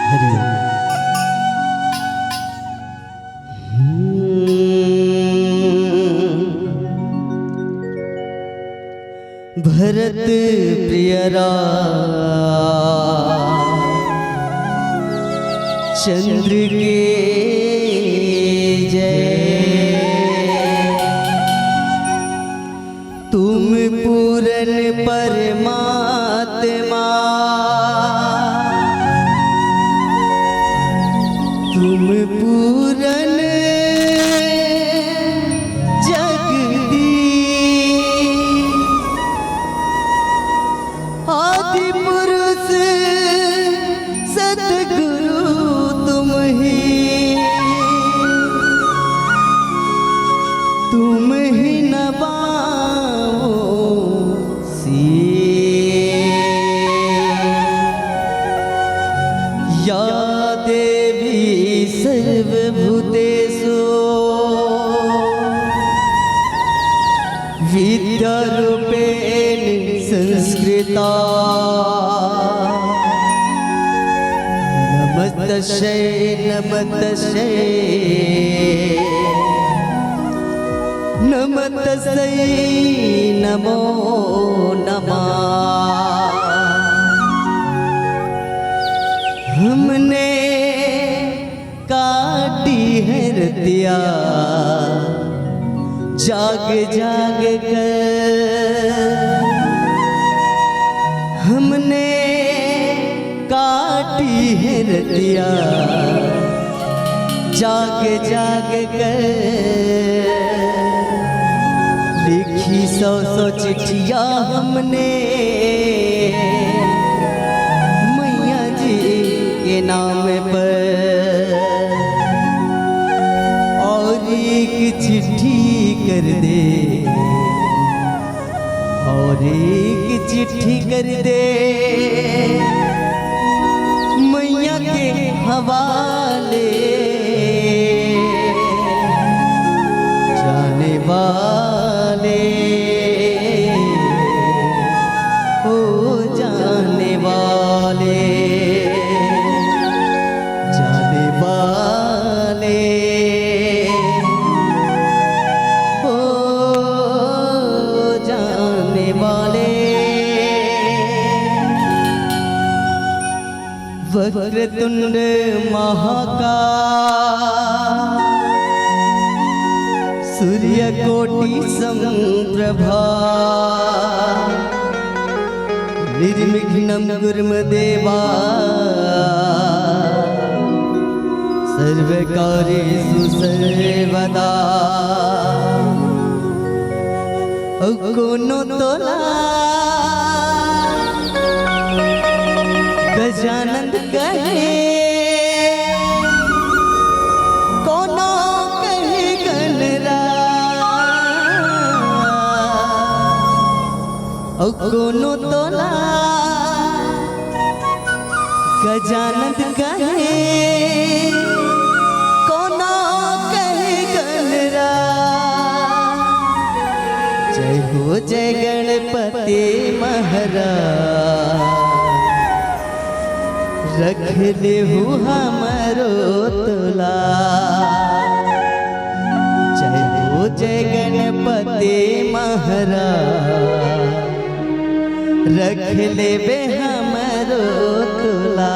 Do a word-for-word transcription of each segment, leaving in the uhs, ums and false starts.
हरि ओम। भरत प्रिय राम चंद्र के जय। तुम पूरन परमात्मा, तुम पूरन जगदीश, आदि पुरुष सतगुरु तुम ही, तुम ही नवाओ सी। या देवी सर्वभूतेषु विद्यारूपेण संस्कृता। नमस्तस्यै, नमस्तस्यै, नमस्तस्यै नमो नमः। हमने काटी है रतिया जाग जाग कर, हमने काटी है रतिया जाग जाग कर। लिखी सौ सौ चिट्ठिया हमने मैया जी के नाम पर, और एक चिट्ठी कर दे, और एक चिट्ठी कर दे मैया के हवाले। जाने वाले, ओ जाने वाले, जाने वाले, ओ जाने वाले। वक्रतुंड महाकाय, सूर्यकोटि समप्रभा, निर्विघ्नं कुरु मे देवा, सर्वकार्येषु सर्वदा। अउ कोनो तोला गजानंद कहे, कोनो कहे गणराज, अउ कोनो तोला गजानंद कहे, कोनो कहे गणराज। जय हो जय गणपति महाराज, रख लेहु हमरो तोला। जय हो जय गणपति महाराज, रख लेबे हमरो तोला।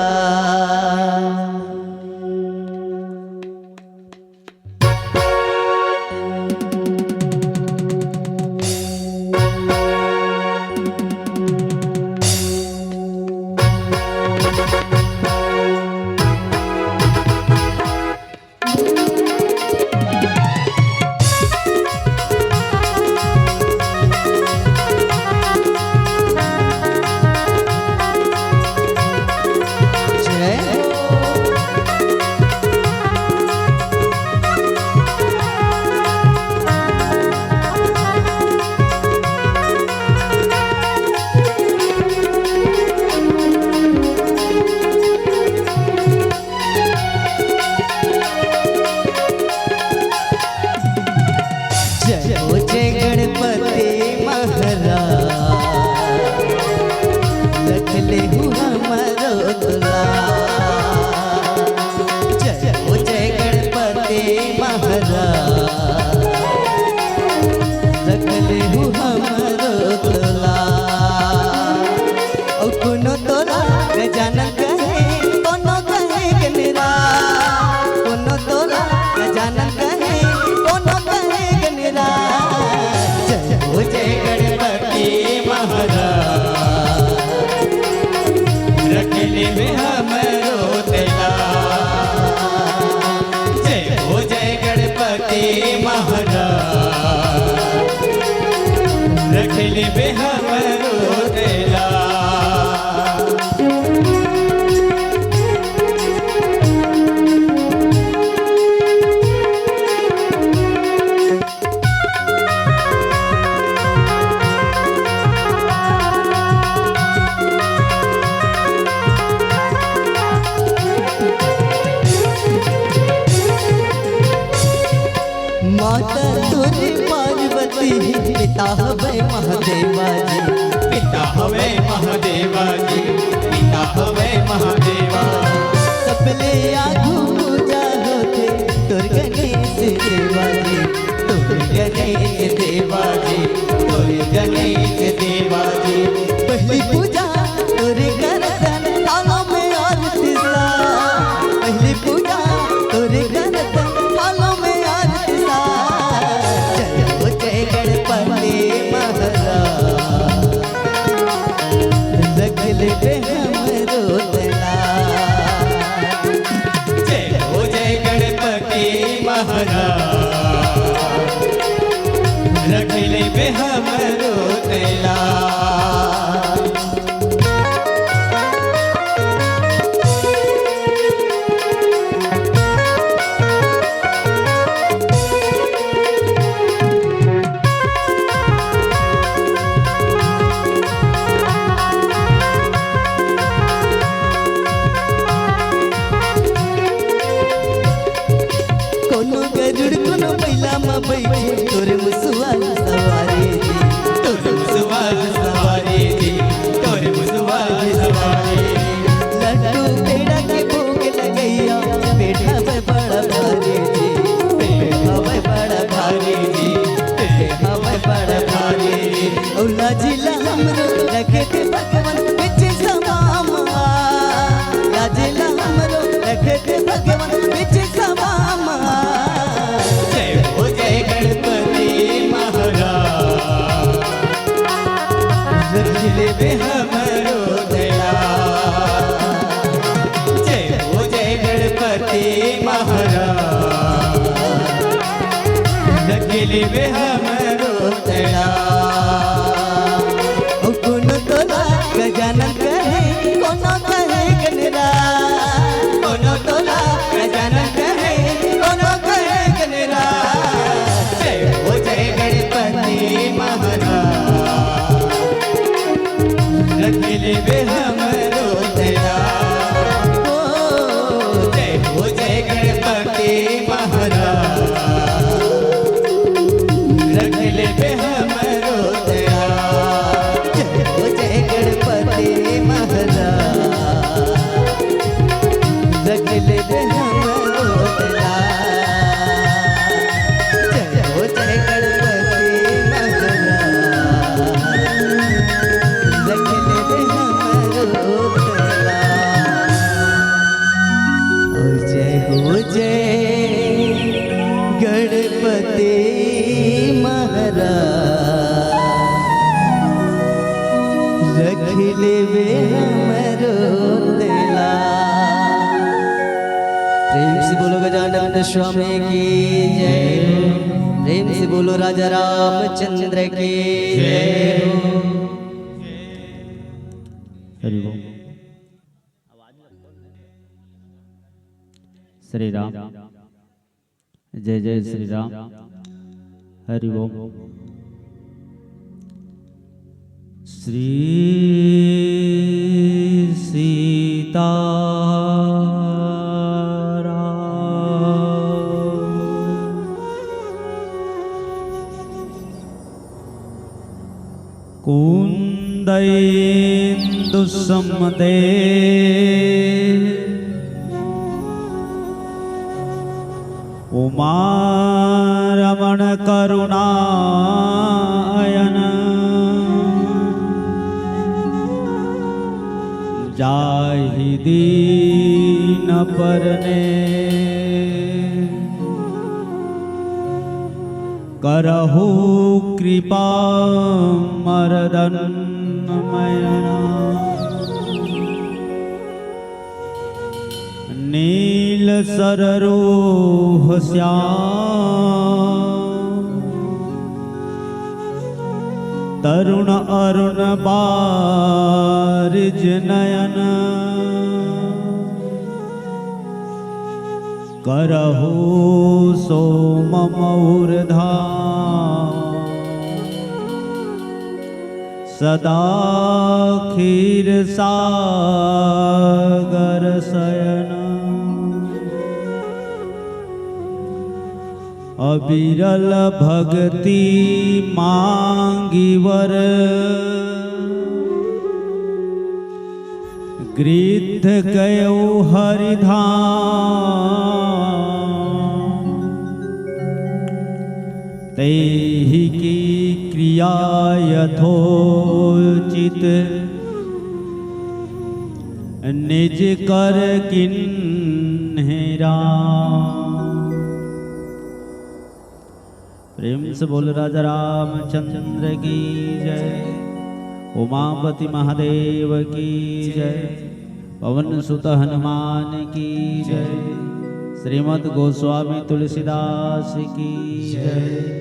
लेबे हमरो तेला। माता तोरे पार्वती, पिता हवे महादेवा जी। पिता हवे महादेवा जी, पिता हवे महादेवा। सबले आगू पूजा होथे तोर गणेश देवा जी, तोर गणेश देवा जी, तोर गणेश देवा जी। पहली पूजा तोरे करतन थालो में आरती सा, पहली पूजा तोरे करतन थालो में आरती सा। जय हो जय गणपति महाराज, रख लेबे हमरो तेला। जय हो जय गणपति महाराज, रख लेबे हमरो तेला। कोनो गरुड़ कोनो बैला म बैठे, तोरे मुसवा सवारी जी, तोरे मुसवा सवारी जी, तोरे मुसवा सवारी। लड्डू पेड़ा के भोग लगैया, पेट हवे बड़ा भारी जी, पेट हवे बड़ा भारी जी, पेट हवे बड़ा भारी जी। ओ लाजिला हमरो रखे थे भगवान बिच सभा मा, लाजिला हमरो रखे थे भगवान बिच सभा मा। जय हो जय गणपति महाराज, रख लेबे हमरो तेला। जय हो जय गणपति महाराज, रख लेबे हमरो तेला। ओ कोनो तोला गजानन कहे, कोनो कहे गणराज। कोनो तोला गजानन कहे, कोनो कहे गणराज। जय हो जय गणपति महाराज, रख लेबे हमरो तेला। ओ जय हो जय गणपति महाराज, रख लेबे हमरो तेला। जय हो जय गणपति महाराज, रख लेबे हमरो तेला। जय हो जय गणपति महाराज, रख लेबे हमरो तेला। ओ जय हो जय गणपति महाराज, रख लेबे हमरो तेला। प्रेम से बोलो गजानन स्वामी की जय हो। प्रेम से बोलो राजा रामचंद्र की जय हो। हरि बोल। श्री राम। जय जय श्री राम। हरि ओम। श्री सीताराम। कुन्दैन्दुसमदे उमारमणकरुणायन। जाहि दीन परने करहु कृपा मरदन मयना। नील सररूह श्याम तरुण अरुण बारिज नयन, करहु सोम मौर धाम। सदा क्षीरसागर शयन, अविरल भगति मांगी वर, गृध्र गयो हरिधाम। तेहि की क्रिया यथोचित, निज कर कीन्हे राम। प्रेम से बोल राजा रामचंद्र की जय, उमापति महादेव की जय, पवन सुत हनुमान की जय, श्रीमद गोस्वामी तुलसीदास की जय,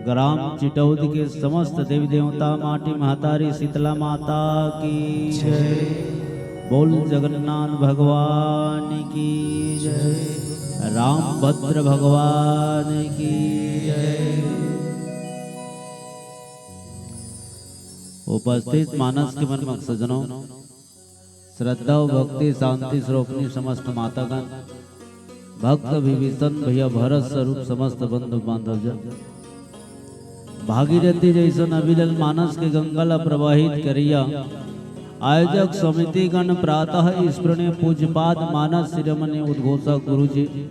ग्राम चिटौद के समस्त देवी देवता, माटी महतारी शीतला माता की जय। बोल जगन्नाथ भगवान की जय, रामभद्र भगवान की जय। उपस्थित मानस के मन मक सजनों, श्रद्धा और भक्ति शांति स्वरूपनी समस्त मातागण, भक्त विभीषण भैया भरत स्वरूप समस्त बंधु बांधव जन, भागीरथी जैसन अविरल मानस के गंगा ला प्रवाहित करिया आयोजक समितिगण प्रातः स्मरणीय पूज्यपाद मानस शिरोमणि उद्घोषक गुरु जी,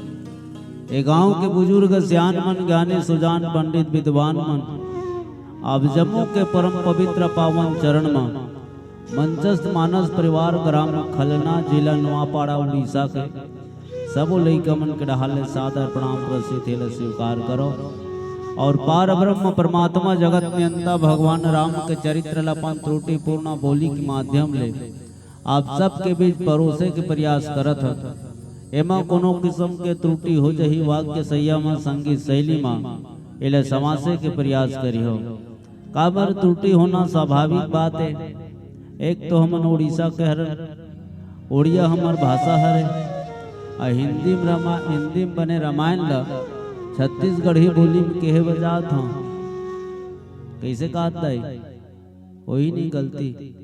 ए गांव के बुजुर्ग सियान मन, ज्ञानी सुजान पंडित विद्वान मन, आप जम्मो के परम पवित्र पावन चरण म मंचस्थ मानस परिवार ग्राम खलना जिला नवापाड़ा उड़ीसा के सबो लइका मन के डहार ले सादर प्रणाम प्रसित हे ल स्वीकार करो। और पार ब्रह्म परमात्मा जगत नियंता भगवान राम के चरित्र ल अपन त्रुटिपूर्ण बोली के माध्यम ले आप सबके बीच परोसे के प्रयास करत हन। एमा कोनो किस्म के त्रुटि हो जही वाक्य सैया म, संगीत शैली म, एला समासे के प्रयास करिहो। काबर, त्रुटि होना स्वाभाविक बात हे। एक तो हमन उड़ीसा के हरन, उड़िया हमर भाषा हरे, अउ हिंदी म रमा-, हिंदी म बने रामायण ल छत्तीसगढ़ी बोली म केहे बर जात हंव। कइसे कहत दाई? होही नहीं गलती।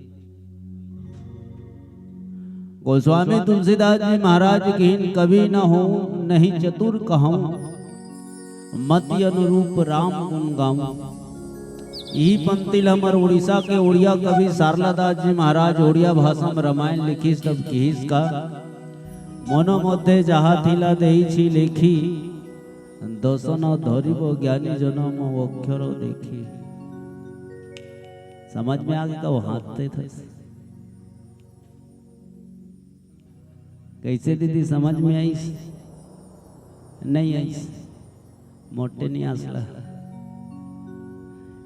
गोस्वामी तुलसीदास जी महाराज किहिन, कवि न हों नहीं चतुर कहूं, मति अनुरूप राम गुण गाऊं। इही पंक्ति ल हमर उड़ीसा के उड़िया कवि सारला दास जी महाराज उड़िया भाषा म रामायण लिखिस, तब किहिस का, मनो मध्ये जाहा थिला देइछि लेखि, दोसो न धरिबो ज्ञानी जनो म अक्षरो देखी। समझ में आ गे का वो हाथ ते थस? कइसे दीदी, समझ में आइस? नहीं आइस। मोटे नहीं आसला।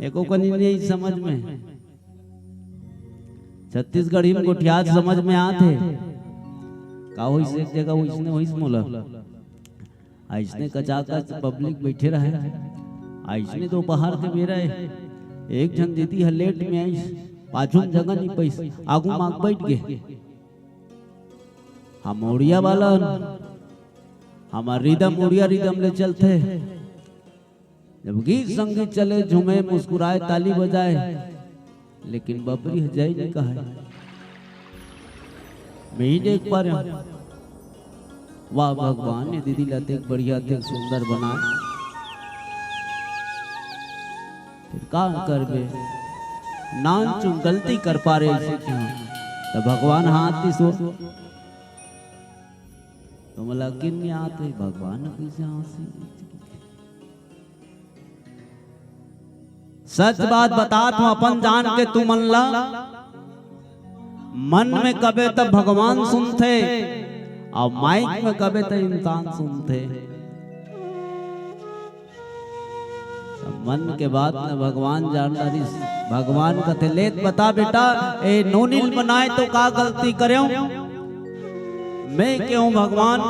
एको कनी नहीं आइस समझ में। छत्तीसगढ़ी म गोठियात समझ में आत हे। का होइस एक जगह वइसने होइस मोला। अइसने कचाकच public बइठे रहय। अइसने दोपहर के बेरा हे। एक झन दीदी ह late में आइस। पाछू म जगह नहीं पइस। आगू म आके बइठ गे। हम उड़िया वाला हन, हमर rhythm उड़िया rhythm ले चलथे। जब गीत संगीत चले, झूमे, मुस्कुराए, ताली बजाए, लेकिन बबरी ह जय नहीं कहय। मैं ही देख पा रहे हूँ। वाह भगवान, ये दीदी ला अतेक बढ़िया, अतेक सुंदर बनाए। फिर का करबे, नानचुन गलती कर पारे अइसे कि हम, त भगवान हाथ दिस हो। तो मोला अकिन नहीं आत हे, भगवान कइसे हाथ से। सच बात बतात हंव, अपन जान के तुमन ला, मन में कबे त भगवान सुनथे, अउ mike में कबे त इंसान सुनथे। मन के बात न भगवान जान डारिस। भगवान कथे, "लेत बता बेटा, ए नोनी ल बनाए तो का गलती करेंव? मैं केहेंव भगवान,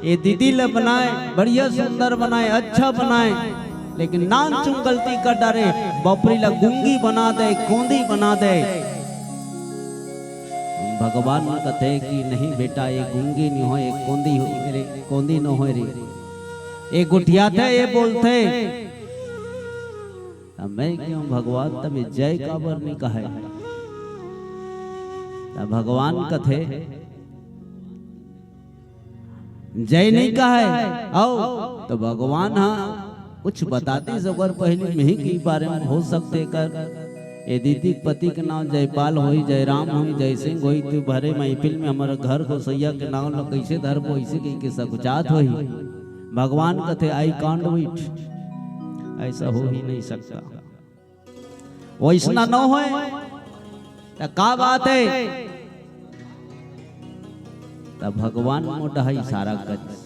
ए दीदी ल बनाए, बढ़िया सुंदर बनाए, अच्छा बनाए, लेकिन नानचुन गलती कर डारे, बपरी ला गूंगी बना दे, कोंदी बना दे। भगवान कथे कि नहीं बेटा, ये गूंगी नहीं होय, ये कोंदी होय रे, कोंदी न होय रे। ये गोठियाथे, ये बोलथे। त मैं कहूं भगवान, तब ये जय काबर नहीं कहे? त भगवान कथे, जय नहीं कहे। अउ त भगवान हा कुछ बतातिस, ओकर पहिली मेही के बारे में हो सकथे कर, ए दीदी के पति के नाम जयपाल होही, जयराम होही, जयसिंह होही, त भरे महफिल में हमर घर गोसैया के नाम ल कइसे धरबो, अइसे कहिके सकुचात होही। भगवान कथे, "I can't wait।" ऐसा हो ही नहीं सकता। वइसना न होय, त का बात हे? त भगवान मोर डहर इशारा करिस।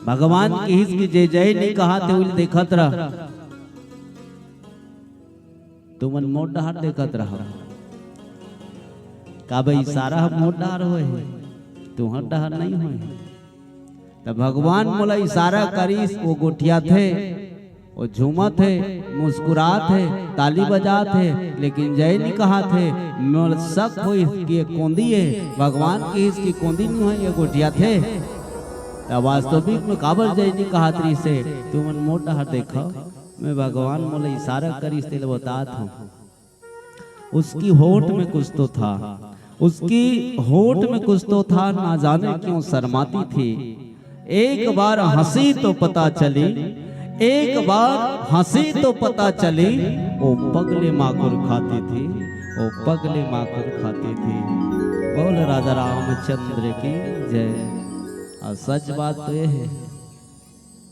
भगवान किहिस कि जे जय नहीं कहाथे, उइल देखत रह। तुमन मोर डहर देखत रह। काबर इशारा ह मोर डहर होय हे, तुंहर डहर नहीं होय हे। त भगवान मोला इशारा करिस, वो गोठियाथे, वो झूमत हे, मुस्कुरात हे, ताली बजात हे, लेकिन जय नहीं कहाथे। मोला शक होइस कि ये कोंदी हे। भगवान किहिस कि कोंदी नहीं होय, ये गोठियाथे। त वास्तविक में काबर जय नहीं कहात रहिस हे, तुमन मोर डहर देखव। मैं भगवान मोला इशारा करिस, तेला बतात हूं। उसकी होठ में कुछ तो था, उसकी होठ में कुछ तो था, ना जाने क्यों शर्माती थी। एक बार हंसी तो पता चली, एक बार हंसी तो पता चली, वो पगले माकुर खाती थी, वो पगले माकुर खाती थी। बोल राजा रामचंद्र की जय। अउ सच बात तो ये हे,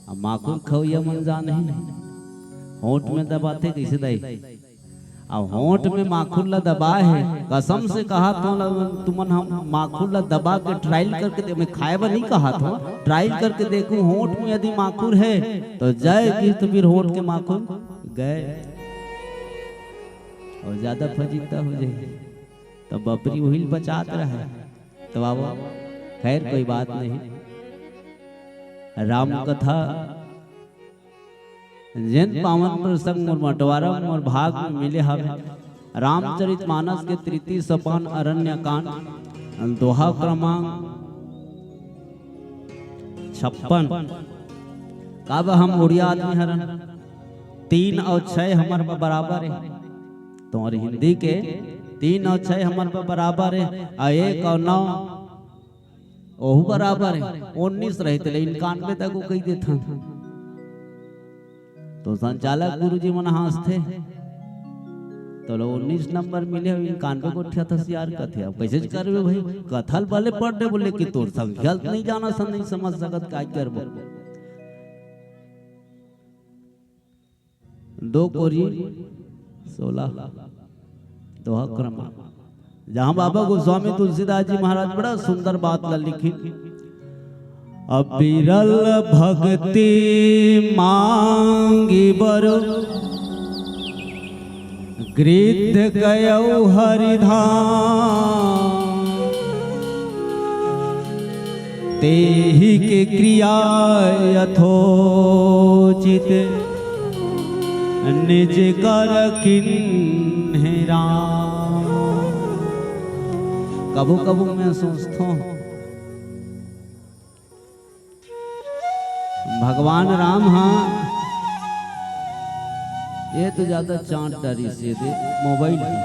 अब माकुर खवैया मन जान ही नहीं, होंठ में दबाथे कइसे दाई? अब होंठ में माखुर ला दबाए हे, कसम से कहा तो ला, तुमन हम माखुर ला दबा के ट्रायल करके दे, मैं खाए बर नहीं कहा तो, ट्रायल करके देखूं, होंठ में यदि माखुर हे तो जय कीर्त वीर होंठ के माखुर गए। अउ ज्यादा फजीता हो जाए तो बपरी उहिल बचात रहे। तो बाबा, खैर कोई बात नहीं। राम कथा जेन पावन प्रसंग मोर बंटवारा मोर भाग में मिले हवे, रामचरित मानस के तृतीय सोपान अरण्य कांड, दोहा क्रमांक छप्पन। काबर हम उड़िया आदमी हरन, तीन अउ छह हमर बर बराबर हे। तोर हिंदी के तीन अउ छह हमर बर बराबर हे, अउ एक अउ नौ ओहू बराबर हे। उन्नीस रहिथे, ले इक्यानवे तक वो कहि देथन। तो संचालक गुरुजी मन हंसथे, तो लो उन्नीस नंबर मिले हो, इक्यानवे गोठियाथस यार कथे। अब कइसे करबे भाई, कथा ल बले पढ़ दे बोले कि तोर संख्या ल नहीं जानस, नहीं समझ सकत, काय करबो। दो कोरी सोलह, दोहा क्रमांक, जहां बाबा गोस्वामी तुलसीदास जी महाराज बड़ा सुंदर बात ला लिखिन। अविरल भक्ति मांगी बर, गृध्र गयौ हरिधाम। तेहि के क्रिया यथोचित, निज कर कीन्हे राम। कभू कभू मैं सोचथों, भगवान राम हा, ये तो ज्यादा चांट डारिस ये दे, मोबाइल में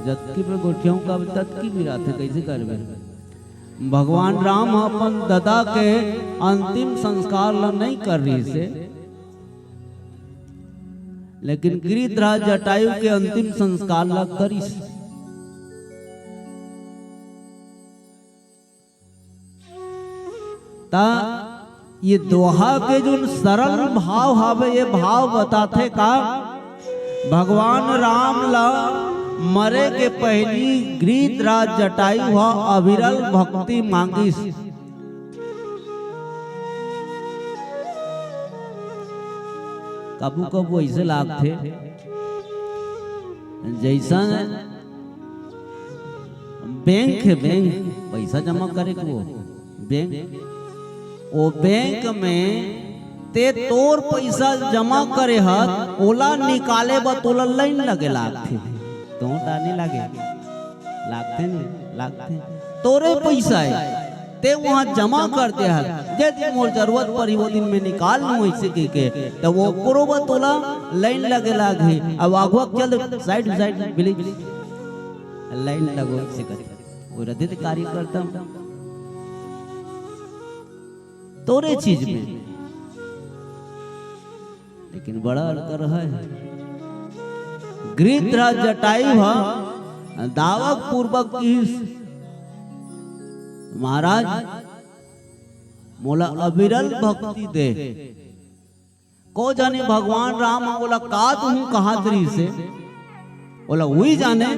जतकी में गोठियाहूं का ततकी भी रात है, कइसे करबे? भगवान राम ह अपन ददा के अंतिम संस्कार ला नहीं कर रहिस हे, लेकिन गृध्रराज जटायु के अंतिम संस्कार ला करिस। त ये दोहा के जोन सरल भाव हवे, ये भाव बताथे का भगवान राम ला मरे के पहिली गृध्रराज जटायु ह अविरल भक्ति मांगिस। कभू कभू अइसे लागथे जइसन बैंक हे, बैंक, पइसा जमा करे के वो बैंक, वो बैंक में ते तोर पइसा जमा करे हस, ओला निकाले बर तोला लाइन लगे लागथे। तोर डार नइ लागे? लागथे नहीं, लागथे। तोरे पइसा हे, ते उहाँ जमा कर दे हस, जे दिन मोर जरूरत परही, वो दिन मैं निकाल लूँ, अइसे कहिके। त वो ओकरो बर तोला लाइन लगे लागही। अब आघू चल दे, side, side, please। लाइन लगो, अइसे कहिके। वो रद्द कार्यकर्ता तोरे चीज में, लेकिन बड़ा अंतर हे। गृध्र जटायु ह दावक पूर्वक किहिस, "महाराज, मोला अविरल भक्ति दे।" को जाने भगवान राम ह ओला का दूहूं कहत रहिस हे, ओला उही जाने,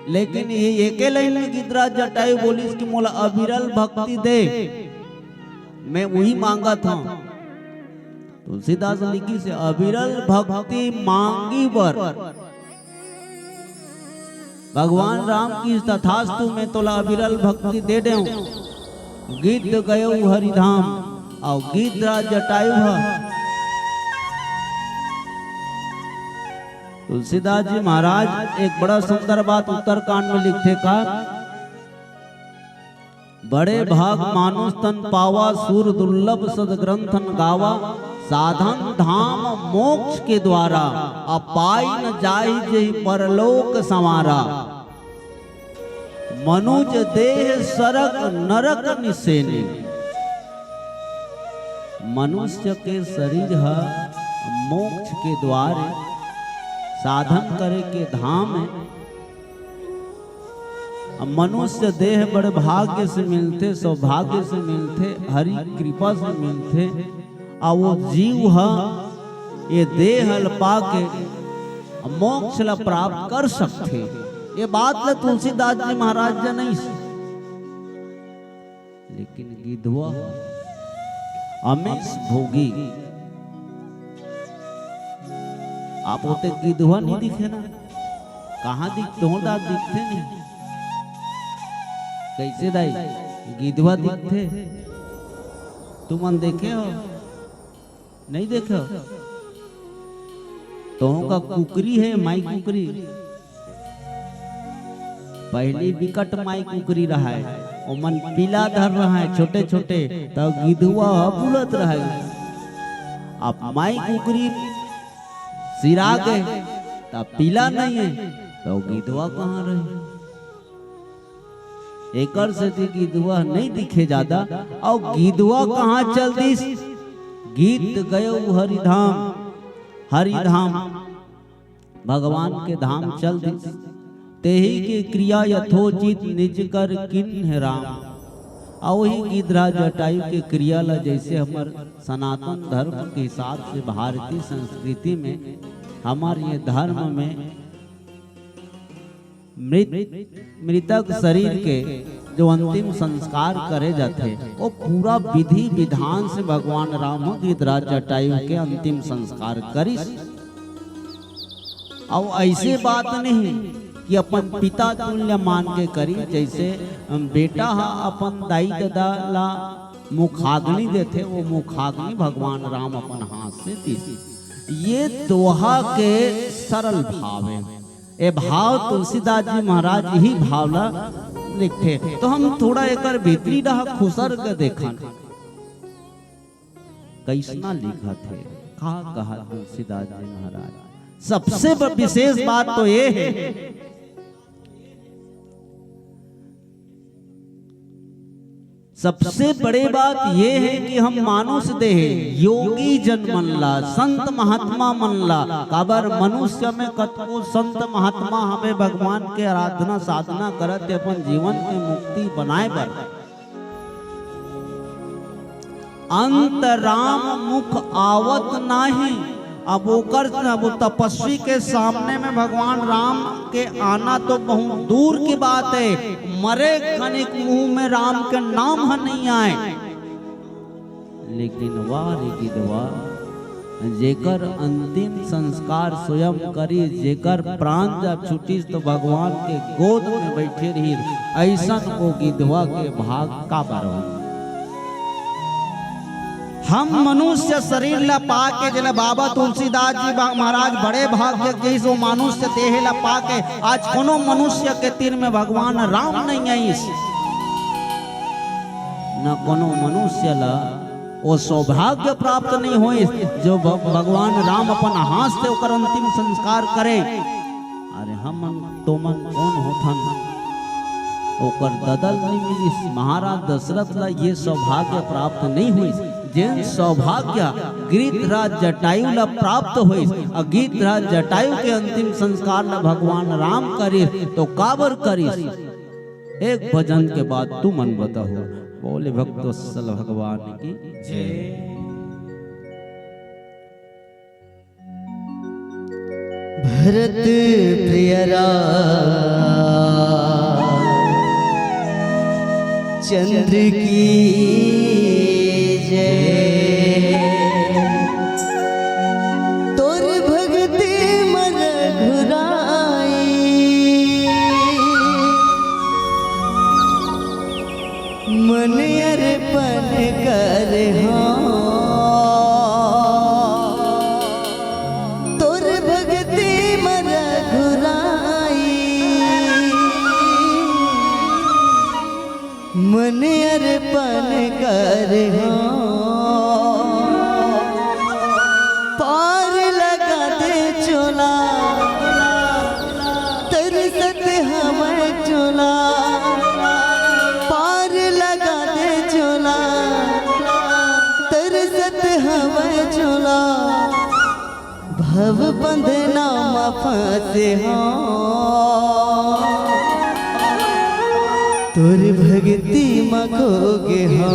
लेकिन ये एके लाइन में गृध्र जटायु बोलिस कि "मोला अविरल भक्ति दे, मैं उही मांगत हंव।" तुलसीदास लिखिस हे, "अविरल भक्ति मांगी बर।" भगवान राम किहिस, "तथास्तु, मैं तोला अविरल भक्ति दे देंव।" गिद्ध गयो हरिधाम, अउ गृध्र जटायु ह। तुलसीदास जी महाराज एक बड़ा सुंदर बात उत्तरकांड में लिखथे का, "बड़े भाग मानुष तन पावा, सूर दुर्लभ सदग्रंथन गावा, साधन धाम मोक्ष के द्वारा, अपाइन जाहि जेहि परलोक संवारा।" मनुज देह सरग नरक निसेनी। मनुष्य के शरीर ह मोक्ष के द्वार ए, साधन करे के धाम ए। अब मनुष्य देह बड़ भाग्य से मिलथे, सौभाग्य से मिलथे, हरि कृपा से मिलथे। अउ वो जीव ह ये देह ल पाके मोक्ष ल प्राप्त कर सकथे। ये बात ल तुलसीदास जी महाराज जनइस। लेकिन गिधवा ह अमीस भोगी। आप ओते गिधवा नइ दिखे ना? कहाँ दिख-, तोहर दार दिखथे नहीं? कइसे दाई? गिधवा दिखथे? तुमन देखे हो? नइ देखे हो? तोहका कुकरी हे, माई कुकरी। पहिली बिकट माई कुकरी रहय, ओमन पिला धर रहय छोटे-छोटे, त गिधवा ह बुलत रहय। अब माई कुकरी सिरा गे, त पिला नइ हे, त गिधवा कहाँ रही? एकर सेती गिधवा नइ दिखे जादा। अउ गिधवा कहाँ चल दिस? गिद्ध गयो हरिधाम, हरिधाम, भगवान के धाम चल दिस। तेहि के क्रिया यथोचित निज कर कीन्ह राम। अउ वही गिद्ध राज जटायु के क्रिया ला, जइसे हमर सनातन धर्म के हिसाब से, भारतीय संस्कृति में, हमर ये धर्म में मृत, मृतक शरीर के जो अंतिम संस्कार करे जाथे, वो पूरा विधि विधान से भगवान राम ह गिद्धराज जटायु के अंतिम संस्कार करिस। अउ अइसे बात नहीं कि अपन पिता तुल्य मान के करिस, जइसे बेटा ह अपन दाई ददा ला मुखाग्नि देथे, वो मुखाग्नि भगवान राम अपन हाथ से दिस। ये दोहा के सरल भाव हे। ए भाव तुलसीदास जी महाराज यही भाव ला लिखथे। तो हम थोड़ा एकर भीतरी डहा खुसर के देखन, कइसना लिखत हे, का कहा तुलसीदास जी महाराज। सबसे ब-, विशेष बात तो ये हे, सबसे बड़े बात ये हे कि हम मानुष देह, योगी जन मन ला, संत महात्मा मन ला, काबर मनुष्य में कतको संत महात्मा हवे, भगवान के आराधना साधना करत हे अपन जीवन के मुक्ति बनाए बर। अंत राम मुख आवत नाही। अब ओकर, अब वो तपस्वी के सामने में भगवान राम के आना तो बहुत दूर की बात हे, मरे खनिक मुंह में राम के नाम ह नइ आय। लेकिन वाह रे गिधवा, जेकर अंतिम संस्कार स्वयं करिस, जेकर प्राण जब छूटिस तो भगवान के गोद में बइठे रहिस, अइसन ओ गिधवा के भाग काबर होही? हम मनुष्य शरीर ला पाके, जेला बाबा तुलसीदास जी बा-, महाराज बड़े भाग्य के कहिस, वो मनुष्य देह ला पाके आज कोनो मनुष्य के तीर में भगवान राम नहीं आइस, न कोनो मनुष्य ला वो सौभाग्य प्राप्त नहीं होइस जो भ-, भगवान राम अपन हाथ से ओकर अंतिम संस्कार करे। अरे हमन तोमन कोन होथन? ओकर ददल नहीं मिलिस। महाराज दशरथ ला ये सौभाग्य प्राप्त नहीं हुई। जेन सौभाग्य गीतराज जटायु ला प्राप्त हुई, अउ गीतराज जटायु के अंतिम संस्कार ला भगवान राम करिस, तो काबर करिस? एक भजन के बाद तुमन बताओ। बोले भक्तवत्सल भगवान की जय। भरत प्रिय राम चंद्र की जय। तोर भगती म रघुराई मन अर्पण कर हो। तोर भगती म रघुराई मन अर्पण कर हो। पार लगा दे चोला, तरसत हवय चोला। पार लगा दे चोला, तरसत हवय चोला। भव बंधना म फंसे हो, तोर भगती म खो गे हो।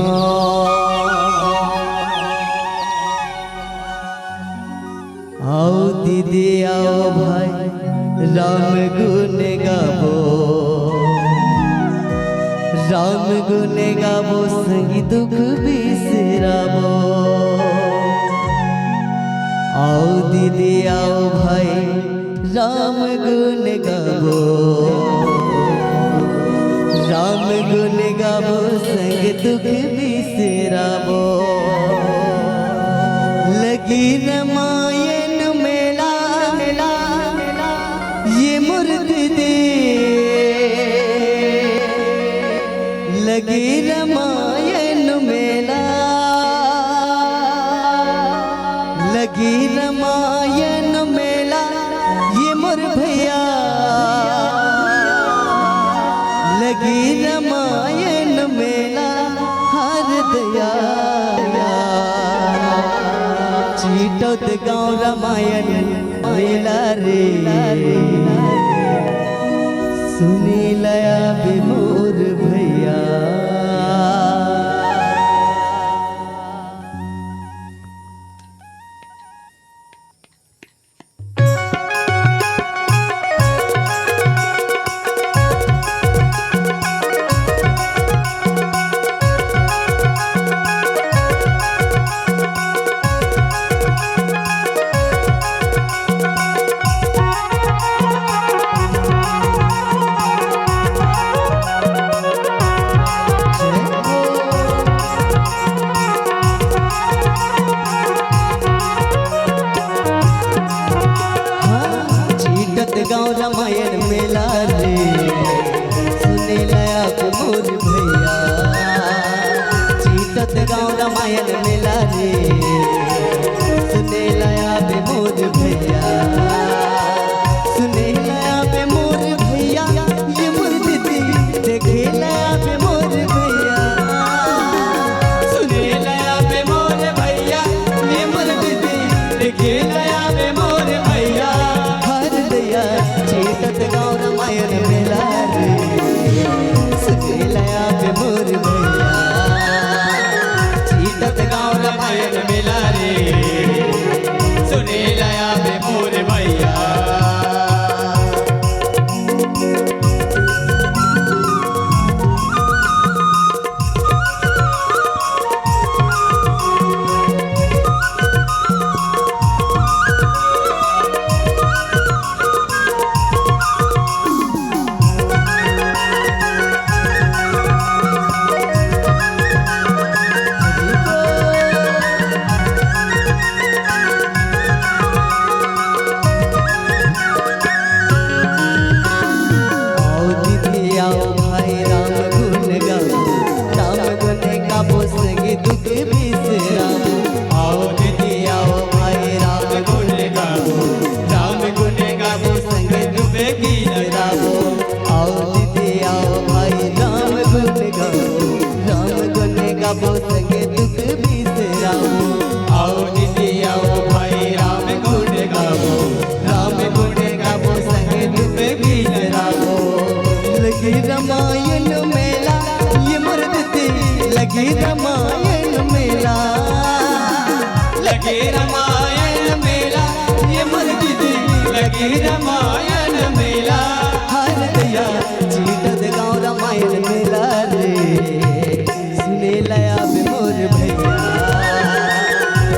आओ दीदी आओ भाई, राम गुण गाबो, राम गुण गाबो, संगी दुख बिसराबो। आओ दीदी आओ भाई, राम गुण गाबो, राम गुण गाबो, संग दुख बिसराबो। लगी रमायन मेला, ये मोर दीदी। लगी रमायन मेला, लगी रमायन मेला, ये मोर भैया। लगी रमायन मेला, हर दया चीटत गाँव रमायन मेला रे। सुने लया बे मोर भैया। हाँ, चीटत गाँव रमायन मेला रे, सुने लया बे मोर भैया। चीटत गाँव रमायन मेला रे, सुने लया बे मोर भैया। सुने लया बे मोर भैया, ये मोर दीदी देखे लया बे मोर भैया। सुने लया बे मोर भैया, ये मोर दीदी देखे लया बे मोर भैया। हर दया चीटत गाँव रमायन मेला रे। सुने लया बे मोर भैया। चीटत गाँव रमायन मेला लगे रमायन मेला, ये मोर दीदी, लगे रमायन मेला। हर दैया, छीटत गाँव रमायन मेला रे। सुने लया बे मोर भैया,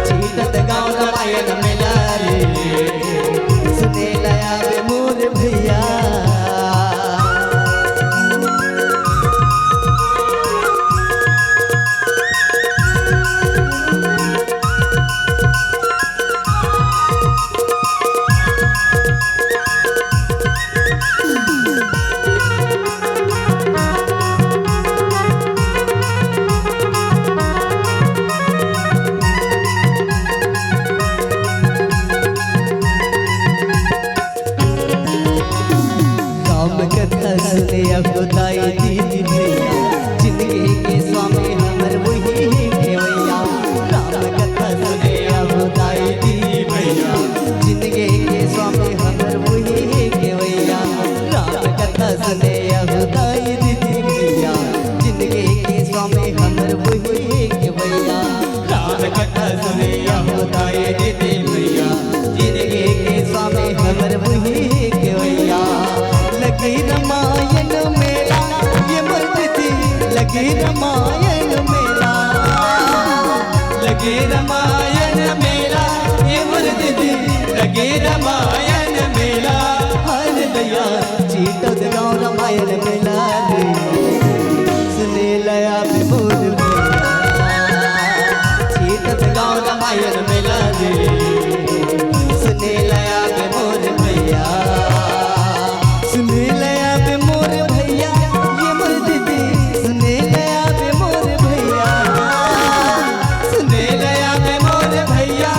छीटत गाँव रमायन मेला रे। सुने लया बे मोर भैया। राम कथा सुने अहो दाई दीदी भैया, जिंदगी के स्वामी हमर वही हे खेवैया। राम कथा सुने अहो दाई दीदी भैया, जिंदगी के स्वामी हमर वही हे खेवैया। राम कथा सुने अहो दाई दीदी भैया, जिंदगी के स्वामी हमर वही हे खेवैया। राम कथा सुने अहो दाई दीदी भैया, जिंदगी के स्वामी हमर वही खेवैया। लगे रमायन मेला, ये मोर दीदी, लगे रमायन मेला। लगे रमायन मेला, ये मोर दीदी, लगे रमायन मेला। हर दैया, छीटत गाँव रमायन मेला रे। सुने लया बे मोर भैया, छीटत गाँव रमायन मेला रे। सुने लया बे मोर भैया, सुने लया बे मोर भैया, ये मोर दीदी, सुने लया बे मोर भैया, सुने लया बे मोर भैया,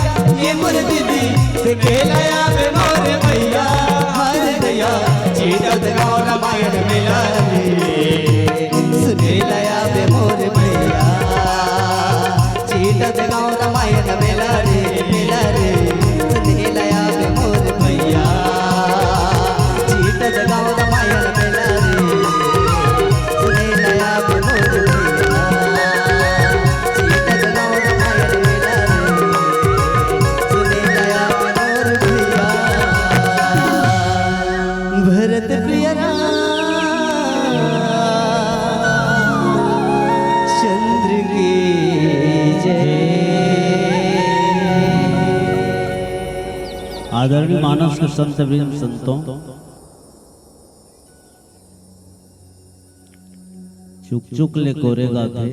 ये मोर दीदी, सुने लया बे मोर भैया। हर दैया, छीटत गाँव रमायन मेला रे। सुने लया बे मोर भैया, छीटत गाँव रमायन मेला रे, मेला रे। सुने लया बे मोर भैया, छीटत गाँव रमायन मेला रे। सुने लया बे मोर भैया, छीटत गाँव रमायन मेला रे। सुने लया बे मोर भैया। भरत प्रिय राम चंद्र की जय। आदरणीय मानस के संत वृंद, संतों, चुक चुक ले कोरे गाथे,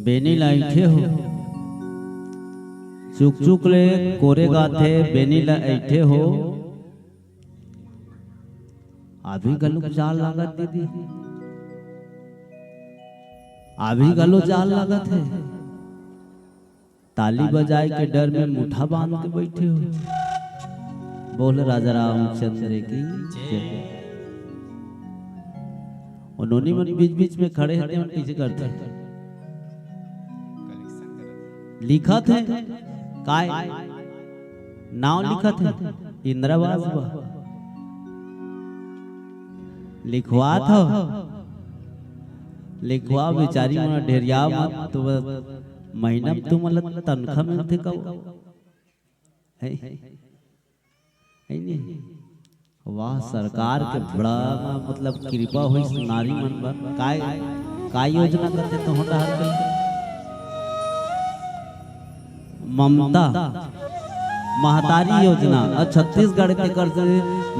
बेनी ला अइठे हो। चुक चुक ले कोरे गाथे, बेनी ला अइठे हो। अभी घलो जाड़ लागत दीदी, अभी घलो जाड़ लागत हे। ताली बजाए के डर में मुठा बांध के बैठे हो। बोल राजा रामचंद्र की जय। ओ नोनी मन बीच बीच में खड़े हे, तेमन कइसे करथे? लिखत हे काय? नाव लिखत हे, इंदिरा आवास बा। लिखवात हो, लिखवा बेचारी मन ढेरिया मत, तो बस महीना में तुमन ला तनखा मिलथे का? है? है नहीं? वाह, सरकार के बड़ा, मतलब, कृपा होइस नारी मन बर। काय, काय योजना करथे तोहर डहर के? ममता महतारी योजना, अउ छत्तीसगढ़ के करथे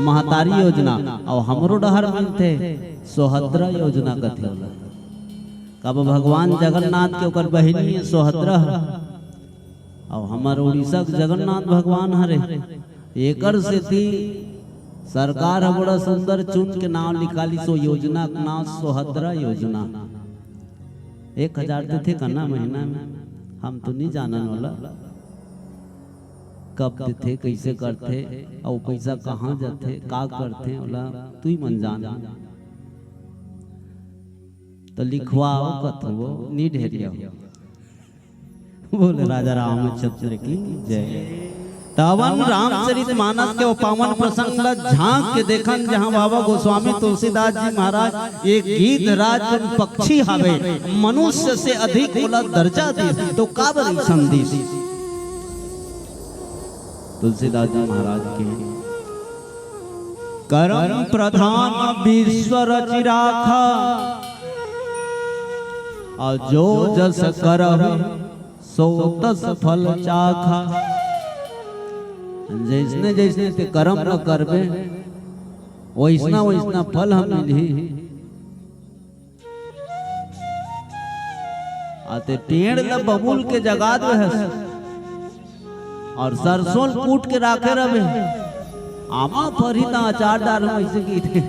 महतारी योजना, अउ हमरो डहर मिलथे सोहदरा योजना कथे ओला। कब भगवान जगन्नाथ के ओकर बहिनी हे सोहदरा ह, अउ हमर उड़ीसा के जगन्नाथ भगवान हरे। एकर सेती सरकार ह बड़ा सुंदर चुन के नाव निकालिस, ओ योजना के नाव सोहदरा योजना। एक हजार देथे कना महीना में, हम तो नहीं जानन ओला, कब देथे, कइसे करथे, अउ पइसा कहाँ जाथे, का करथे, ओला तुई मन जान। तो लिखवाओ कथो, नी ढेरिया हो। बोल राजा रामचंद्र की जय। तवन रामचरित मानस के ओ पावन प्रसंग ल झांक के देखन, जहां बाबा गोस्वामी तुलसीदास जी महाराज, ये गीधराज पक्षी हवे, मनुष्य से अधिक ओला दर्जा दिस, तो काबर अइसन दिस? तुलसीदास जी महाराज के करम प्रधान विश्व रचि राखा, और जो जस करहु सो तस फल चाखा। जइसने जइसने ते करम ल करबे, वइसना वइसना फल ह मिलही। अते पेड़ ल बबूल के जगा दे हस और सरसों ल कूट के राखे रहे, आमा फरही त अचार डारहूं, अइसे कहिथे।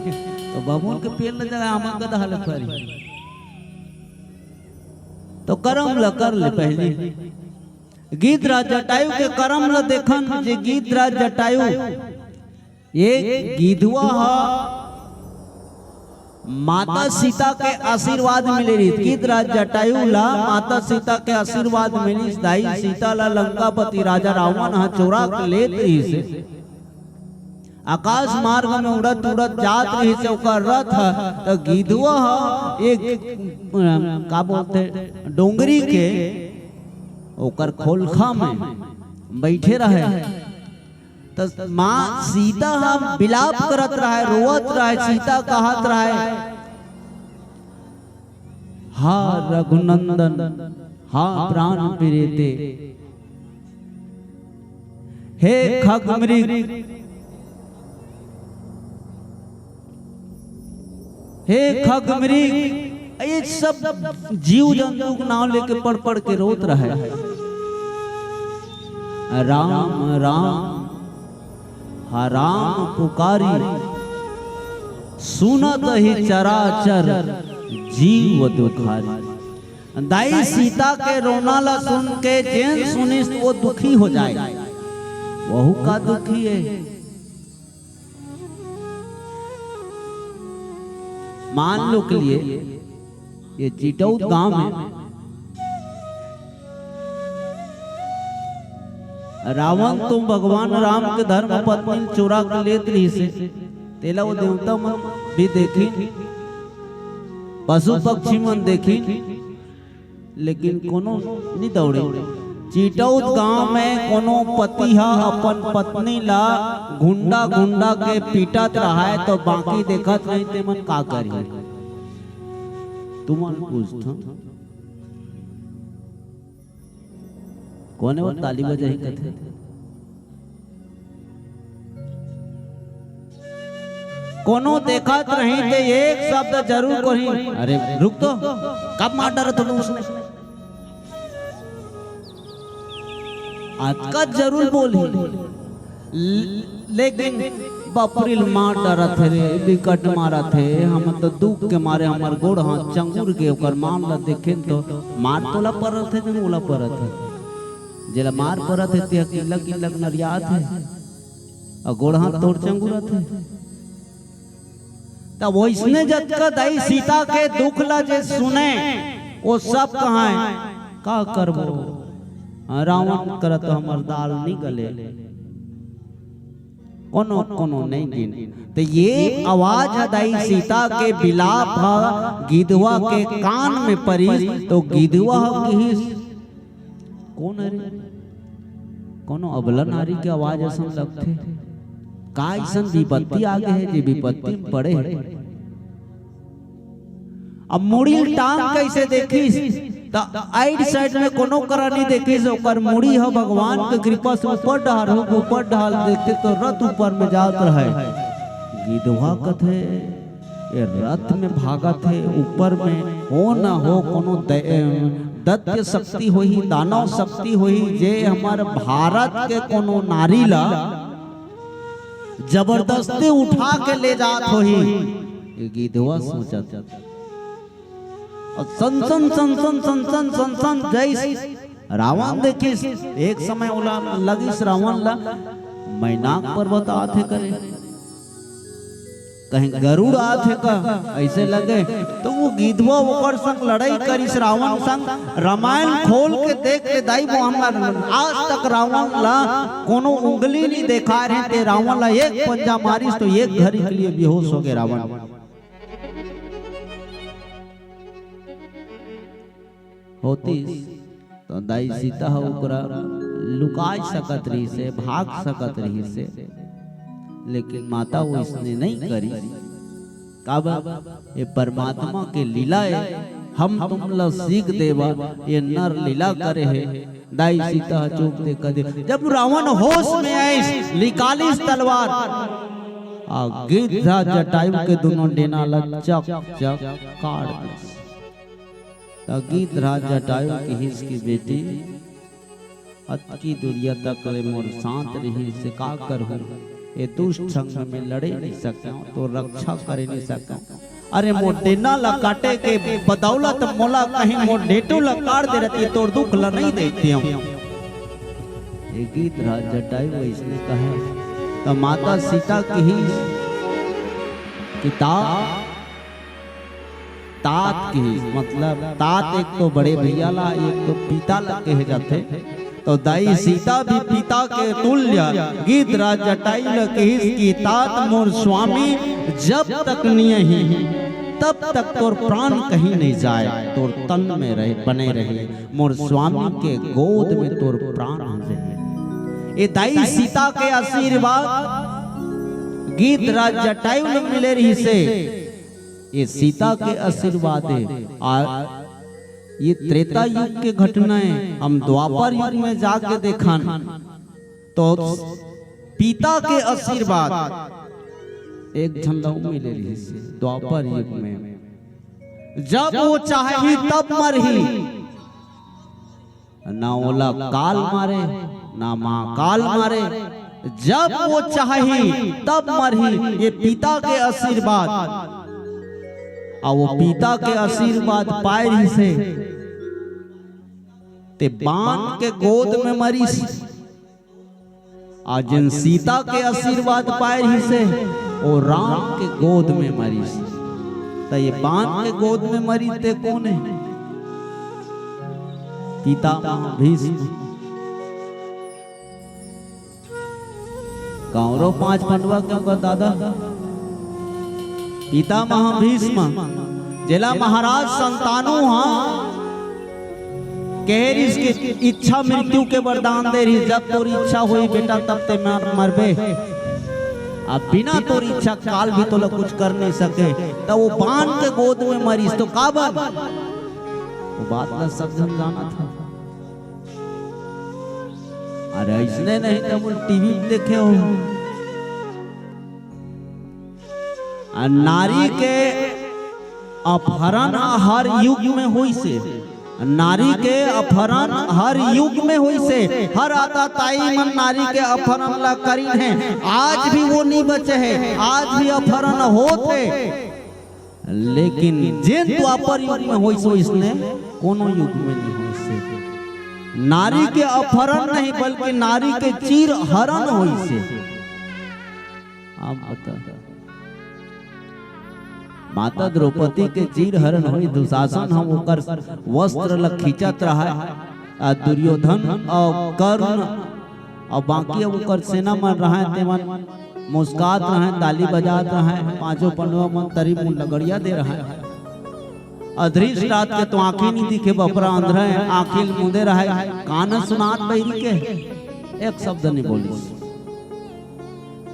तो बबूल के पेड़ ल जगा, आमा कदहा ले फरही। तो करम ल कर ले पहली। गीधराज जटायु के करम ल देखन, जे गीधराज जटायु, ये गीधवा ह माता सीता के आशीर्वाद मिले रहिस। गीधराज जटायु ला माता सीता के आशीर्वाद मिलिस। दाई सीता ला लंकापति राजा रावण ह चोरा के लेत रहिस। आकाश मार्ग में उड़त उड़त जात रहिस ओकर रथ ह, त गीधवा ह एक, अ, का बोलथे, डोंगरी के ओकर खोलखा में बइठे रहे। त माँ सीता ह बिलाप करत रहे, रोवत रहे, सीता कहत रहे, "हा रघुनंदन, हा प्राण प्रीते, हे खग मृग, हे खग मृग।" ये सब जीव जंतु के नाम लेके पढ़ पढ़ के रोत रहे। राम राम, हा राम पुकारी, सुनत ही चराचर जीव दुखारी। दाई सीता के रोना ला सुन के जेन सुनिस वो दुखी हो जाए। वहू का दुखी है। मान लो के लिए ये चिटौत गांव में रावण तो भगवान राम के धर्म पत्नी चुरा के लेत रहिस हे, तेला वो देवता मन भी देखिन, पशु पक्षी मन देखिन, लेकिन कोनो नि दौड़े। चिटौत गांव में कोनो पति ह अपन पत्नी ला घुंडा घुंडा के पीटत रहाय तो बाकी देखत नहीं, ते मन का करही? तुमन पूछथो, कोने वो ताली बजाही कथे? कोनो देखत नहीं ते एक शब्द जरूर कही, "अरे रुक तो, कब मार डारत हो उसने?" अतका जरूर बोलही, ल-, लेकिन बपरी ल मार डारत हे रे, बिकट मारत हे, हम तो दुख के मारे हमर गोड़ हाथ चंगुर के ओकर मार ल देखेन तो मार तोला परत हे, कि मोला परत हे? जेला मार परत हे, तेहा किल्ला किल्ला नरियात हे, अउ गोड़ हाथ तोर चंगुरत हे। त वइसने जतका दाई सीता के दुख ला जे सुने, वो सब कहाय, "का करबो? रावण करा तो हमर दाल नी गले।" कोनो कोनो नहीं गिन। त ये आवाज ह दाई सीता के बिलाप ह गिधवा के कान में परिस, तो गिधवा ह किहिस, "कोन हरे? कोनो अबला नारी के आवाज असन लगथे। का अइसन विपत्ति आ गे हे जे विपत्ति में पड़े हे?" अब मुड़ी ल टांग कइसे देखिस, त आइड साइड में कोनो करा नहीं देखिस। ओकर मुड़ी ह भगवान के कृपा से ऊपर डहार हो, ऊपर डहार देखथे तो रथ ऊपर में जात रहय। गिधवा कथे, ये रथ में भागत हे, ऊपर में हो न हो कोनो दै-, दैत्य शक्ति होही, दानव शक्ति होही, जे हमर भारत के कोनो नारी ला जबरदस्ती उठा के ले जात होही। ये गिधवा सोचत। अउ सन सन, सन सन, सन सन, सन सन, जइस रावण देखिस, एक समय ओला लगिस रावण ला, "मैनाक पर्वत आथे करे।" कहीं गरुड़ आत हे का, अइसे लगे। तो वो गिधवा ओकर संग लड़ाई करिस रावण संग। रामायण खोल के देख ले दाई, वो हमर आज तक रावण ला कोनो उंगली नहीं देखा रहे। ते रावण ला एक पंजा मारिस तो एक घड़ी के लिए बेहोश हो गए रावण। होतिस, तो दाई सीता ह ओकरा लुकाय सकत रहिस हे, भाग सकत रहिस हे, लेकिन माता वो इसने नहीं करी। काबर? ये परमात्मा के लीला हे, हम तुम ला सीख देवा, ये नर लीला करे हे। दाई सीता ह चुप दे कदे, जब रावण होश में आइस, निकालिस तलवार, आ गिद्ध जटायु के दोनों डेना ला चक चक काट दिस। त गिद्ध राज जटायु किहिस कि बेटी, अतकी दुरिया तक ले मोर साथ रिहिस हे, का करहूं? ए दुष्ट संग में लड़े नहीं सकंव, तो रक्षा करे नहीं सकंव। अरे मोर डेना ला काटे के बदौलत मोला कहीं मोर डेटू ला काट दे रहती, तोर दुख ला नहीं देखतेंव। ए गिद्ध राज जटायु अइसने कहे, त माता सीता किहिस कि ता तात किहिस, मतलब तात एक तो बड़े भैया ला, एक तो पिता ला कहे जाथे। तो दाई सीता भी पिता के तुल्य गिद्ध राज जटायु ला किहिस कि तात मोर स्वामी, जब तक नियही तब तक तोर प्राण कहीं नहीं जाए, तोर तन में रहे, बने रहे, मोर स्वामी के गोद में तोर प्राण रहे। ए दाई सीता के आशीर्वाद गिद्ध राज जटायु ला मिले रहिस हे। ये सीता के आशीर्वाद हे। आ ये त्रेता युग के घटना हे। हम द्वापर युग में जाके देखन तो पिता के आशीर्वाद एक झन ला मिले रहिस हे द्वापर युग में। जब वो चाही तब मरही, ना ओला काल मारे, ना महाकाल मारे। जब वो चाही तब मरही, ये पिता के आशीर्वाद। आ वो पिता के आशीर्वाद पाए रहिस हे, ते बान के गोद में मरिस। आ जेन सीता के आशीर्वाद पाए रहिस हे, वो राम के गोद में मरिस। त ये बान के गोद में मरिस ते कोन हे? पितामह भीष्म। कौरव पांच पांडवा के ओकर दादा पितामह भीष्म, जेला महाराज संतानु हा कहे रिहिस कि इच्छा मृत्यु के वरदान दे रिहिस, जब तोर इच्छा होही बेटा तब ते मर, मरबे। अब बिना तोर इच्छा काल भी तोला कुछ कर नहीं सके। त वो बान के गोद में मरिस तो काबर? वो बात ला सब झन जानत हे। अरे अइसने नहीं त वो टीवी में देखे हो। आ नारी के अपहरण हर युग में होइस हे। नारी के अपहरण हर युग में होइस हे। हर आताताई मन नारी के अपहरण ला करिन हे। आज भी वो नहीं बचे हे। आज भी अपहरण होत हे। लेकिन जेन द्वापर युग में होइस हे, अइसने कोनो युग में नहीं होइस हे। नारी के अपहरण नहीं, बल्कि नारी के चीर हरण होइस हे। अब बता, माता द्रौपदी के चीर हरण होइस, दुशासन ह ओकर वस्त्र ल खींचत रहय, आ दुर्योधन अउ कर्ण अउ बाकी ओकर सेना मन रहय, तेमन मुस्कात रहय, ताली बजात रहय, पांचों पंडवा मन तरी मुन लगड़िया दे रहय। अधरिष्ट रात के तो आंखी नहीं दिखे, बपरा अंधरा हे, आंखी ल मुंदे रहय, कान सुनात बहिरी के एक शब्द नहीं बोलिस।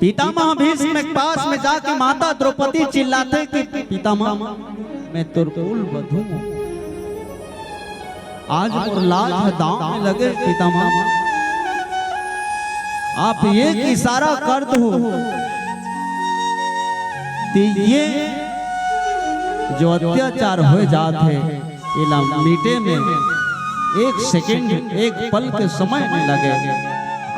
पितामह भीष्म के पास में जाके माता द्रौपदी चिल्लाथे कि पितामह, मैं तोर कुल वधू हूँ। आज मोर लाज ह दांव में लगे, पितामह। आप एक इशारा कर दो, तो ये जो अत्याचार हो जात हे, एला मिटे में एक सेकंड, एक पल के समय नहीं लगे।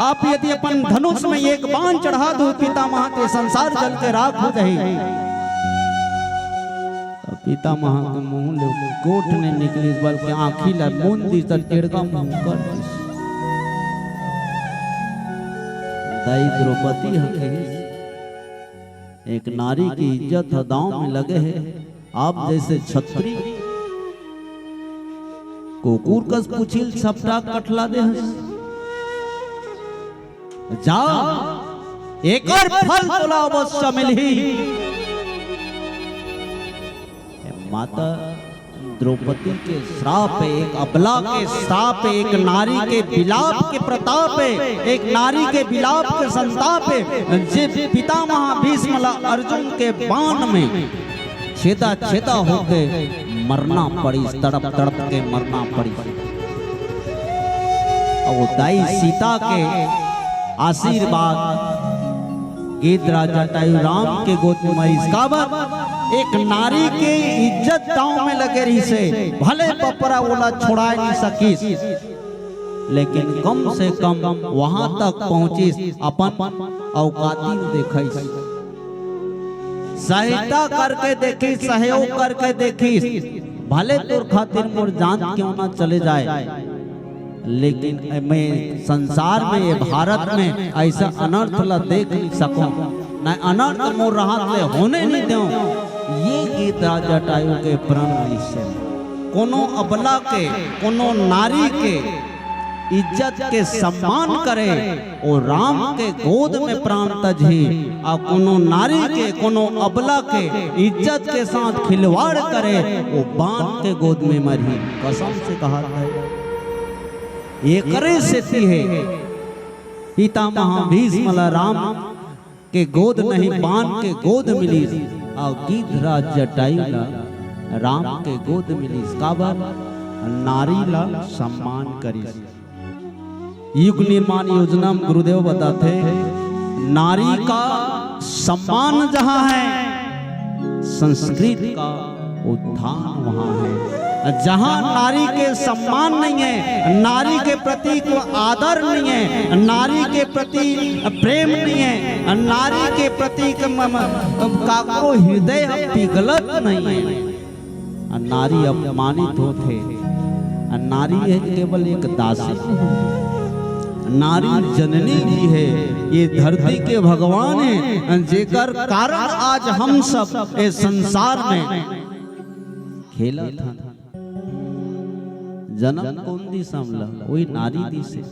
आप यदि अपन धनुष में एक बाण चढ़ा दो पितामह, तो संसार जल के राख हो जाही। पितामह के मुंह ले गोठ नहीं निकलिस, बल्कि आंखी ला मूंद दिस, त टेड़का मुंह कर दिस। दाई द्रौपदी ह कहिस, एक नारी के इज्जत ह दांव में लगे हे। आप जैसे छत्री कुकुर कस पूछी ल सपटा कटला दे हस। जा, एकर फल तोला अवश्य मिलही। माता द्रौपदी के श्राप हे, एक अबला के श्राप हे, एक नारी के विलाप के प्रताप हे, एक नारी के विलाप के संताप हे, जे पितामह भीष्म ला अर्जुन के बाण में छेदा छेदा होके मरना पड़िस, तड़प तड़प के मरना पड़िस। अउ दाई सीता के आशीर्वाद, गीधराज जटायु राम के गोद में मरिस। काबर? एक नारी के इज्जत दांव में लगे रहिसे, भले बपरा ओला छोड़ाए नहीं सकिस, लेकिन कम से कम वहां तक पहुंचिस, अपन औकाती देखइस। सहायता करके देखिस, सहयोग करके देखिस, भले तोर खातिर मोर जान क्यों ना चले जाए, लेकिन मैं संसार में, ये भारत में ऐसा अनर्थ ला देख नहीं सकूं, न अनर्थ मोर हाथ ले होने नहीं दूं। ये गीधराज जटायु के प्रण निश्चय। कोनो अबला के, कोनो नारी के इज्जत के सम्मान करे, ओ राम के गोद में प्राण तजही, आ कोनो नारी के, कोनो अबला के इज्जत के साथ खिलवाड़ करे, ओ बाण के गोद में मरही। कसम से कहा था, एकरे सेती हे पितामह भीष्म ला राम के गोद नहीं, बाण के गोद मिलिस, अउ गीधराज जटायु ला राम के गोद मिलिस। काबर? नारी ला सम्मान करिस। युग निर्माण योजना में गुरुदेव बताथे, नारी का सम्मान जहां है, संस्कृति का उत्थान वहां है। जहां नारी के सम्मान नहीं है, नारी के प्रति को आदर नहीं है, नारी के प्रति प्रेम नहीं है, नारी के प्रति क-, म-, म-, काको हृदय पिघलत नहीं है, नारी अपमानित होथे। नारी हे केवल एक दासी नहीं, नारी जननी भी हे। ये धरती के भगवान हे, जेकर कारण आज हम सब ए संसार में खेलत हन। जन्म कोन दिस हमला? ओही नारी दिस हे,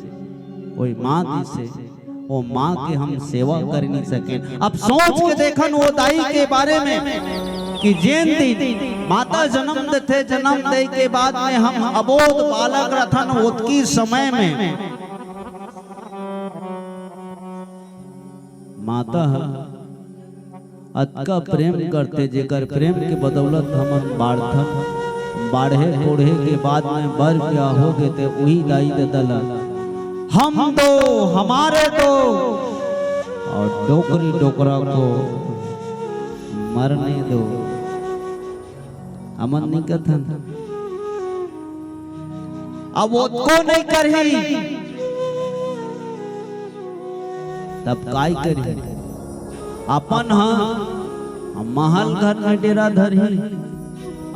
ओही माँ दिस हे। ओ माँ के हम सेवा कर नहीं सकेन। अब सोच के देखन वो दाई के बारे में कि जेन दिन माता जन्म देथे, जन्म दे के बाद में हम अबोध बालक रथन, ओतकी समय में माता ह अतका प्रेम करथे, जेकर प्रेम के बदौलत हमन बाढ़थन। बाढ़े बूढ़े के बाद में बर ब्याह हो गे, ते उही दाई ददा ला हम दो, हमारे दो और डोकरी डोकरा को मरने दो। हमन नहीं कथन। अब ओतको नहीं करही, तब काय करही? अपन ह महल घर में डेरा धरही,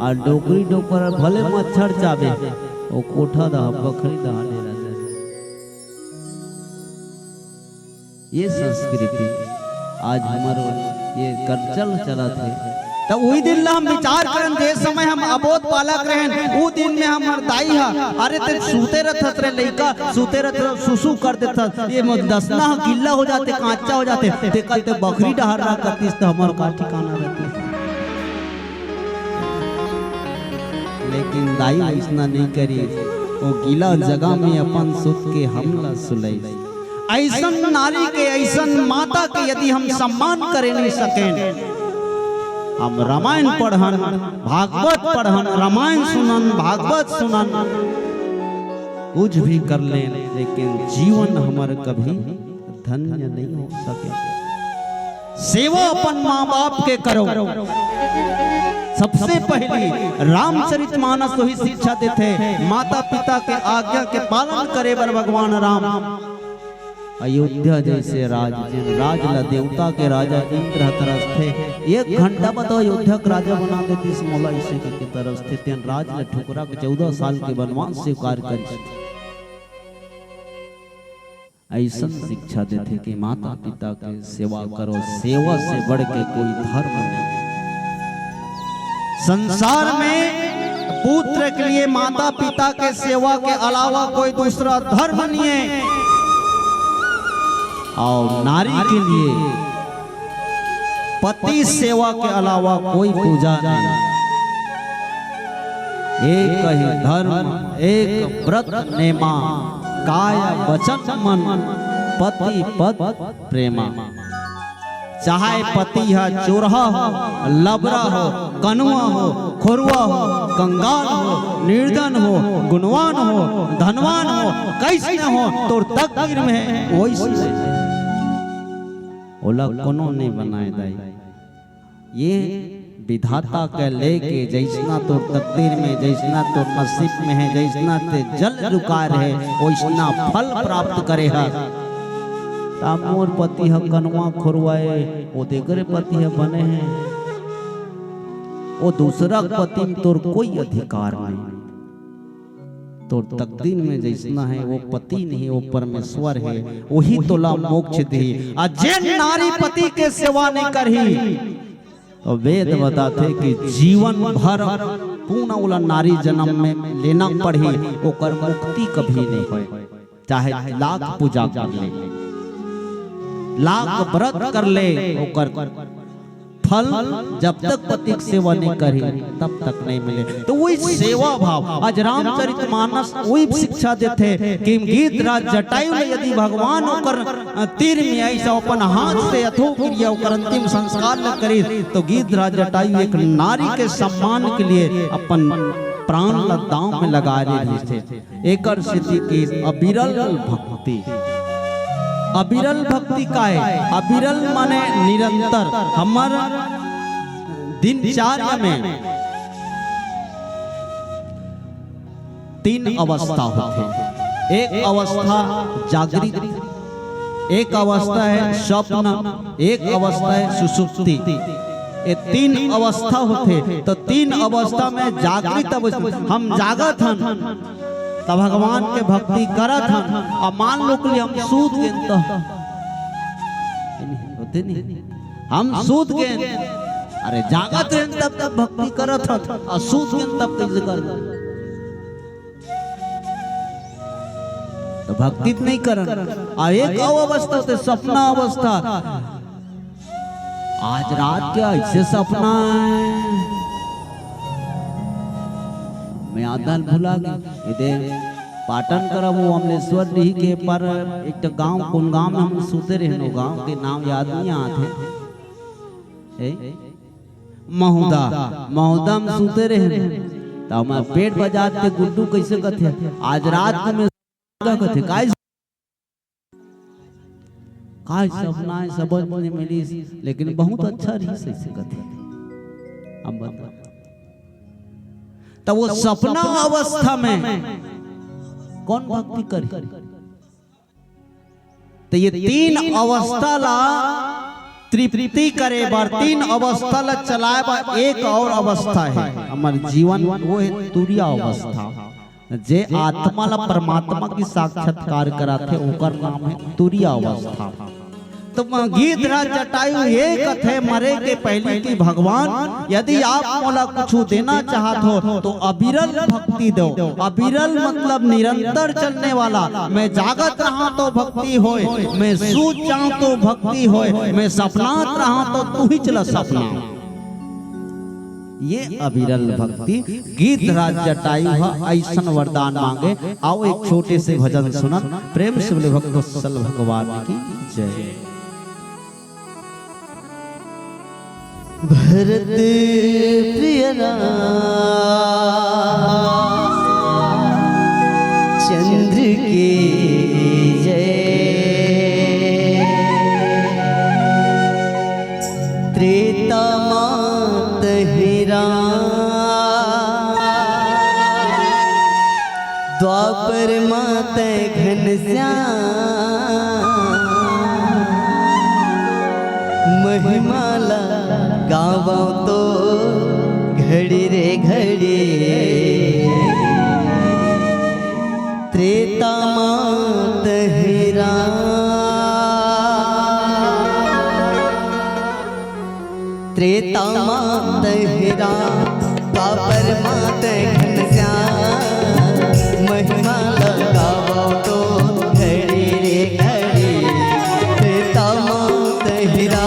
आ डोकरी डोकर भले मच्छर चाबे, ओ कोठा दहा, बखरी दहा डेरा धरही। ये संस्कृति आज हमर ये कल्चर चलत हे। त उही दिन ला हम विचार करन, जे समय हम अबोध बालक रहन, उ दिन में हमर दाई ह, "अरे ते सूते रहत रे लइका, सूते रहत रे, सुसु कर देत हस, ये मोर दसना ह गिल्ला हो जाथे, कांचा हो जाथे, ते कल ते बखरी डहर रह करतिस त हमर का ठिकाना रहतिस।" लेकिन दाई अइसना नहीं करिस, ओ गिला जगह में अपन सुत के हमला सुलइस। अइसन नारी के, अइसन माता के यदि हम सम्मान करे नहीं सकेन, हम रामायण पढ़न, भागवत पढ़न, रामायण सुनन, भागवत सुनन, कुछ भी कर लेन, लेकिन जीवन हमर कभी धन्य नहीं हो सके। सेवा अपन माँ बाप के करो। सबसे पहली रामचरितमानस वही शिक्षा देथे, माता पिता के आज्ञा के पालन करे बर भगवान राम अयोध्या जैसे राज, जेन राज ला देवता के राजा इंद्र ह तरसथे, एक घंटा में तो अयोध्या के राजा बना देतिस मोला, इसे करके तरसथे, तेन राज ला ठुकरा के चौदह साल के वनवास स्वीकार करिस। अइसन शिक्षा देथे कि माता पिता के सेवा करो, सेवा से बढ़ के कोई धर्म नहीं। संसार में पुत्र के लिए माता पिता के सेवा के अलावा कोई दूसरा धर्म नहीं है। और नारी के लिए पति सेवा के अलावा कोई पूजा नहीं। एक ही धर्म एक व्रत नेमा, काय वचन मन पति पद प्रेमा। चाहे पति ह चोरहा हो, लबरा हो, कनुआ हो, खोरुआ हो, कंगाल हो, निर्धन हो, गुणवान हो, धनवान हो, कइसने हो, तोर तकदीर में हे वइसने। ओला कोनो नइ बनाय दाई। ये विधाता के लेके जइसना तोर तकदीर में, जइसना तोर नसीब में हे, जइसना ते जल जुकार हे, वइसना फल प्राप्त करे ह। त मोर पति ह कनुआ खोरुआ हे, ओ तेकरे पति ह बने हे, ओ दूसरा पति में तोर कोई अधिकार नहीं। तोर तकदीर में जइसना हे, वो पति नहीं, वो परमेश्वर हे, वही तोला मोक्ष दिही। अउ जेन नारी पति के सेवा नहीं करही, तो वेद बताथे कि जीवन भर पुनः ओला नारी जन्म में लेना पड़ही, ओकर मुक्ति कभी नहीं होय, चाहे लाख पूजा कर ले, लाख व्रत कर ले, ओकर फल जब तक पति के सेवा नहीं करही, तब तक नहीं मिले। तो वही सेवा भाव, आज रामचरितमानस वही शिक्षा देथे कि गिद्धराज जटायु ले यदि भगवान ओकर, अ, तीर में अइसा अपन हाथ से अथो क्रिया ओकर अंतिम संस्कार ल करिस, तो गिद्धराज जटायु एक नारी के सम्मान के लिए अपन प्राण ल दांव में लगा दे रहिस हे। एकर सेती कि अविरल भक्ति, अविरल भक्ति का हे? अविरल माने निरंतर। हमर दिनचर्या में तीन अवस्था होथे। एक अवस्था जागृत, एक अवस्था हे स्वप्न, एक अवस्था हे सुषुप्ति। ये तीन अवस्था होथे। तो तीन अवस्था में जागृत अवस्था, हम जागत हन, त भगवान के भक्ति करत हन, अउ मान लो कि हम सूत गेन त होथे नहीं, हम सूत गेन, अरे जागत रहेन तब तक भक्ति करत हन, अउ सूत गेन तब कइसे करबो? त भक्ति त नहीं करन। अउ एक अउ अवस्था होथे सपना अवस्था। आज रात के अइसे सपना आय, मैं आधा ल भुला गेंव। एदे पाटन करा वो अमलेश्वर डीह के पर एक ठो गांव, कोन गांव में हम सूते रहेन, वो गांव के नाम याद नहीं आत हे। ए? महुदा, महुदा में सूते रहेन। त मैं पेट बजात के गुड्डू कइसे कथे, आज रात के मैं का कथे, काय, काय सपना हे, समझ में नहीं मिलिस, लेकिन बहुत अच्छा रहिस, अइसे कथे। हम बता, त वो सपना अवस्था में कोन भक्ति करही? त ये तीन अवस्था ला तृप्ति करे बर, तीन अवस्था ला चलाए बर एक अउ अवस्था हे हमर जीवन, वो हे तुरिया अवस्था। जे आत्मा ला परमात्मा के साक्षात्कार कराथे, ओकर नाम हे तुरिया अवस्था। त म-, गिद्धराज जटायु ये कथे, मरे के पहिली कि भगवान, यदि आप मोला कुछु देना चाहत हो, तो अविरल भक्ति दो। अविरल मतलब निरंतर चलने वाला। मैं जागत रहा तो भक्ति होय, मैं सूत जाऊं तो भक्ति होय, मैं सपनात रहा तो तू ही चला सपना। ये अविरल भक्ति। गिद्धराज जटायु ह अइसन वरदान मांगे। आओ एक छोटे से भजन सुनन, प्रेम से बोले भक्त वत्सल भगवान की जय। भरत प्रिय राम चंद्र की जय। त्रेता मात ही राम, द्वापर मात घनश्याम। महिमा ला गावो तो घड़ी रे घड़ी। त्रेता मात ही त्रेता मा तंहिरा, द्वापर मा तंय घनश्याम, महिमा लगावो तो घड़ी रे घड़ी, त्रेता मा तंहिरा।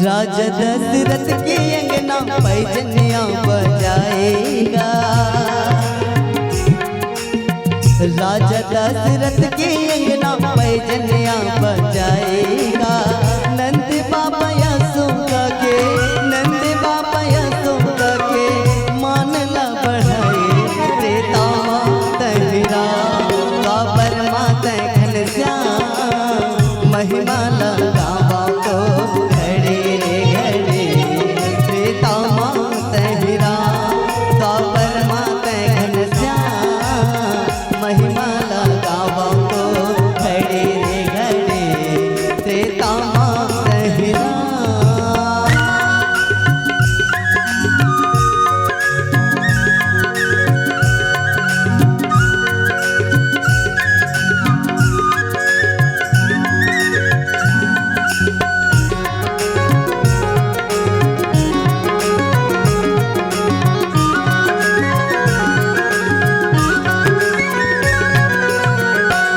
राजा दशरथ के अंगना पैजनिया बजाएगा। राजा दशरथ के अंगना पैजनिया बजाएगा। नंद बाबा यशोदा के, नंद बाबा यशोदा के मान ला बढ़ाए। त्रेता मा तंहिरा, द्वापर मा तंय घनश्याम, महिमा लगावा तो घड़ी रे घड़ी। त्रेता मा तंहिरा, द्वापर मा तंय घनश्याम, महिमा लगावा तो घड़ी रे घड़ी। त्रेता मा तंहिरा।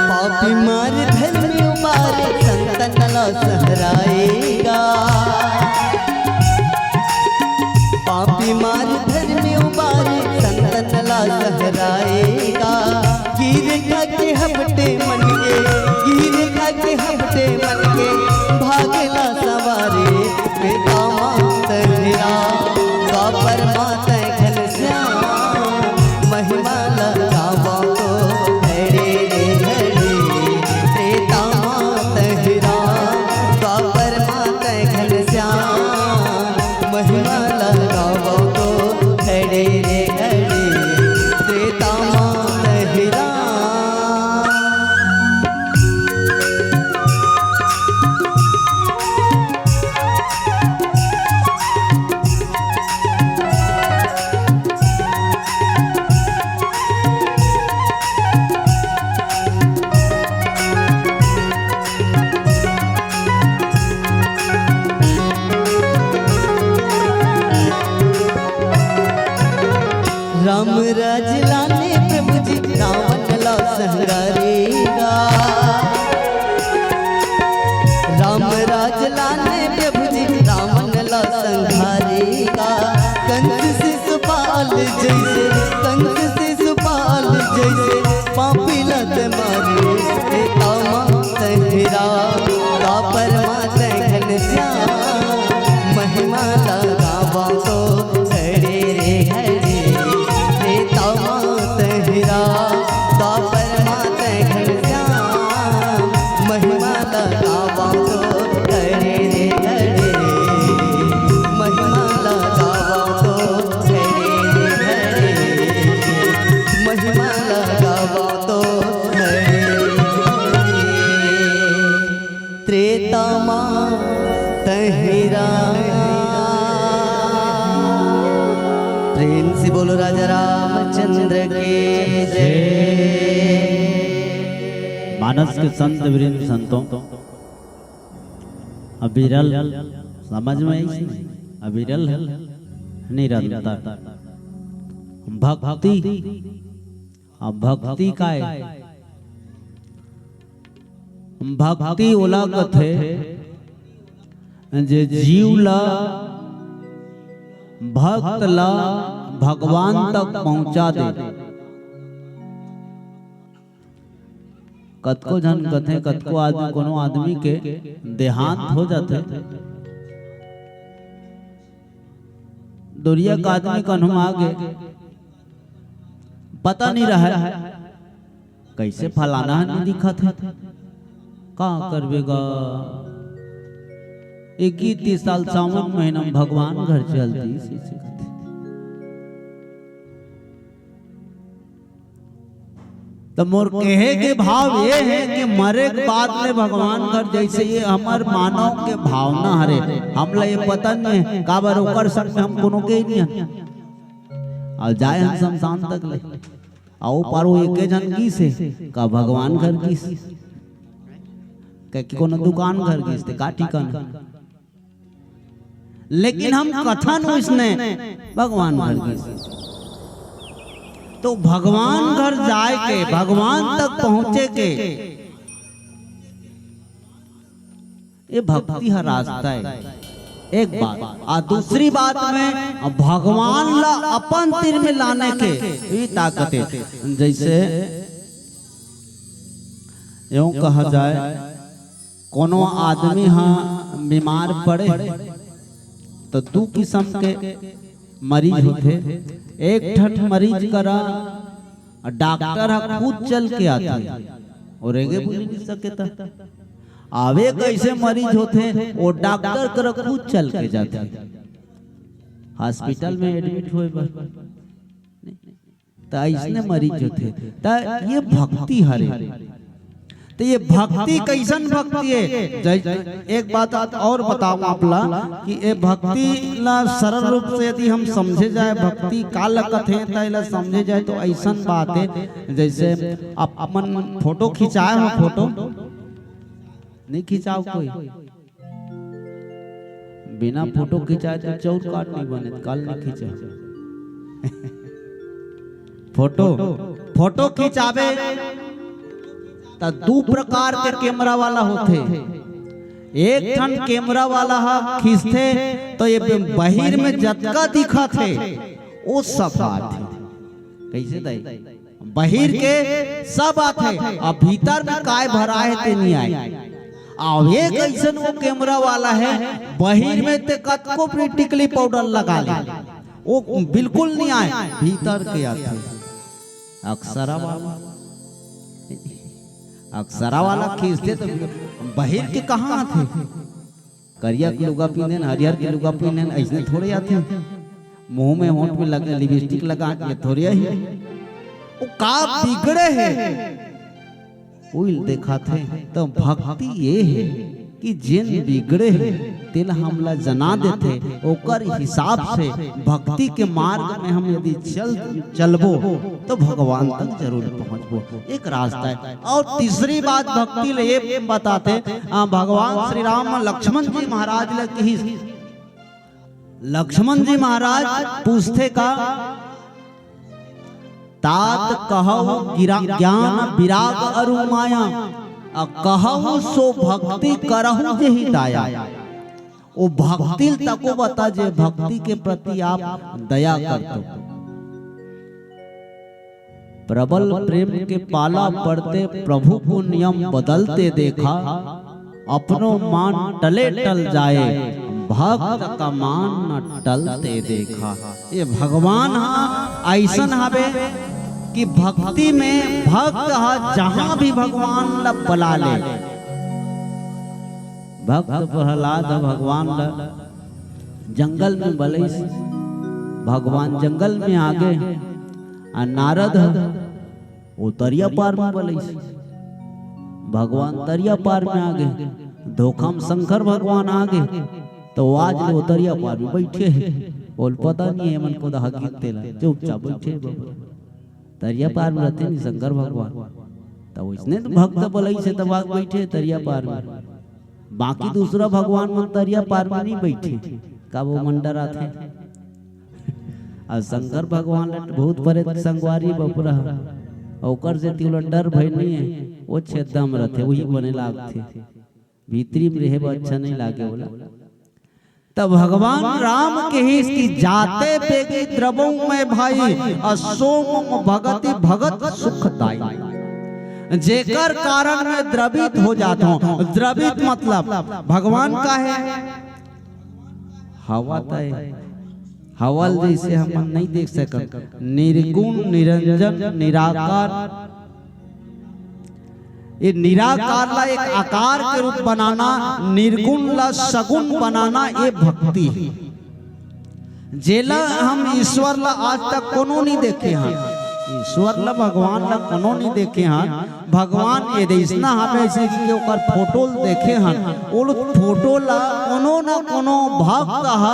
पापी मार धर्मी उबारे, संतन ला सहराएगा। पापी मार धर्मी उबारे, संतन ला सहराएगा। गिर खाके हपटे मन के, गिर खाके हपटे मन के, भागला सवारे। त्रेता मा तंहिरा, द्वापर मा तंय घनश्याम, महिमा लगावा तो घड़ी रे घड़ी। त्रेता मा तंहिरा, द्वापर मा तंय घनश्याम, महिमा लगावा तो घड़ी रे घड़ी। त्रेता मा तंहिरा। राम राज लाने प्रभु जी, रावण ला संघारेगा। राम राज लाने प्रभु जी, रावण ला संघारेगा। कंस शिशुपाल जैसे, कंस शिशुपाल जैसे, पापी ला तंय मारे। त्रेता मा तंहिरा, द्वापर मा तंय घनश्याम, महिमा लगावा तो घड़ी रे घड़ी। त्रेता मा तंहिरा, द्वापर मा तंय घनश्याम, महिमा लगावा तो घड़ी रे घड़ी। महिमा लगावा तो घड़ी रे घड़ी। महिमा लगावा तो घड़ी रे घड़ी। त्रेता मा तंहिरा। प्रेम से बोलो राजा रामचंद्र के जय। मानस के संत वृंद संतों, अविरल, समझ में आई इसमें? अविरल है, निरंतर भक्ति। अब भक्ति काय? भक्ति ओला कथे, जे जीव ला, भक्त ला भगवान तक पहुंचा दे। कतको झन कथे, कतको आदमी, कोनो आदमी के देहांत हो जाथे, दुरिहा के आदमी कहूं आगे, पता नहीं रहे, कैसे फलाना ह नहीं दिखत हे, का करबे गा? इक्कीस तीस साल सावन महीना में भगवान घर चलती, इसी से कथे। तो मोर कहे के भाव ये है कि मरे के बाद में भगवान घर, जैसे ये हमर मानव के भावना हरे, हमला ये पता नहीं है, काबर ओकर संग में हम कोनो के ही नहीं हन। अउ जाए हम शमशान तक ले, अउ पारो एके झन गिस हे, का भगवान घर गिस, का कि कोनो दुकान घर गिस, ते का ठिकाना। लेकिन हम कथन ओइसने भगवान घर गिस। तो भगवान घर जाए के, भगवान तक पहुंचे के, ये भक्ति ह रास्ता है। एक बात। आ दूसरी बात में भगवान ला अपन तीर में लाने के भी ताकत है। जैसे यूं कहा जाए, कोनो आदमी ह बीमार पड़े तो दू किस्म के मरीज होथे। एक ठन मरीज करा डॉक्टर ह खुद चल के आथे, और एगे बोली नहीं सके त आवे कैसे मरीज होथे, वो डॉक्टर करा खुद चल के जाथे, हॉस्पिटल में एडमिट होए बर। त अइसने मरीज होथे। त ये भक्ति हरे। त ये भक्ति कैसन भक्ति है? जै-, एक बात और बताऊं आप ला कि ये भक्ति ला सरल रूप से यदि हम समझे जाए, भक्ति का लगत है, त एला समझे जाए तो अइसन बात है, जैसे आप अपन फोटो खिंचाए हो, फोटो नहीं खिंचाओ कोई, बिना फोटो खिंचाए तो चौर काट नहीं बने, काल नहीं खींचा। फोटो, फोटो खिंचावे त दू प्रकार के कैमरा वाला होथे। एक ठन कैमरा वाला ह खींचथे तो ये बहिर में जतका दिखत हे वो सब आथे। कैसे दाई? बहिर के सब आथे, अब भीतर में काय भरा है ते नहीं आए। अब ये कैसन वो कैमरा वाला है, बहिर में ते कतको भी टिकली पाउडर लगा ले, वो बिल्कुल नहीं आए, भीतर के आथे। अक्सरा वाला, अक्सरा वाला खींचथे तो बहिर के कहाँ आथे? करिया के लुगा पिंधेन, हरियर के लुगा पिंधेन, अइसने थोड़े आथे। मुंह में, होंठ में लगे लिपस्टिक लगा के थोड़े आही। वो का बिगड़े हे, उइल देखाथे। तो भक्ति ये हे कि जेन बिगड़े हे, तेला हमला जना देथे, ओकर हिसाब से भक्ति के मार्ग में हम यदि चल, चलबो, तो भगवान तक जरूर पहुंचबो। एक रास्ता है। और तीसरी बात भक्ति ले ये बताथे, आ, भगवान श्री राम लक्ष्मण जी महाराज ले कहिस, लक्ष्मण जी महाराज पूछथे का, तात कहहु गिरा-, ज्ञान विराग अरु माया, आ कहहु सो भक्ति करहु जेहि दाया। वो भक्ति तको बता, जे भक्ति के प्रति आप दया करते हो। प्रबल प्रेम के पाला पड़ते प्रभु को नियम बदलते देखा, अपनो मान टले टल जाए, भक्त का मान न टलते देखा। ये भगवान हा अइसन हवे कि भक्ति में भक्त हा जहां भी भगवान ला बला ले। भक्त प्रहलाद ह भगवान ला जंगल में बलइस, भगवान जंगल में आगे, आ नारद ह वो तरिया पार में बलइस, भगवान तरिया पार में आगे, धोखा में शंकर भगवान आगे, तो आज ले वो तरिया पार में बइठे हे, बोल पता नहीं हे मन को दहा गिनते ला, चुपचाप बइठे हे बाबा। तरिया पार में रहते नहीं शंकर भगवान, तो इसने तो भक्त बलइस हे तब आके बइठे हे तरिया पार में। बाकी दूसरा भगवान मन तरिया पार में नहीं बइठे, का वो मन डराथे? अउ शंकर भगवान ले भूत प्रेत संगवारी बपुरा ह, ओकर सेती ओला डर भय नहीं हे, वो छेद्दा में रहथे, वही बने लागथे, भीतरी में रहे बर अच्छा नहीं लागे ओला। तब भगवान राम कहिस कि जाते बेगी द्रवहु मैं भाई, असो मम भगति भगत सुखदाई। जेकर कारण मैं द्रवित हो जाता हूँ। द्रवित मतलब भगवान का है, हवा तय, हवा ल जैसे हम नहीं देख सकत, निर्गुण निरंजन निराकार। ये निराकार ला एक आकार के रूप बनाना, निर्गुण ला सगुण बनाना, ये भक्ति हे। जेला हम ईश्वर ला आज तक कोनो नहीं देखे हन, ईश्वर ला, भगवान ला कोनो नहीं देखे हन। भगवान ये अइसना हवे, जइसे कि ओकर फोटो ल देखे हन। ओ फोटो ला कोनो न कोनो भक्त ह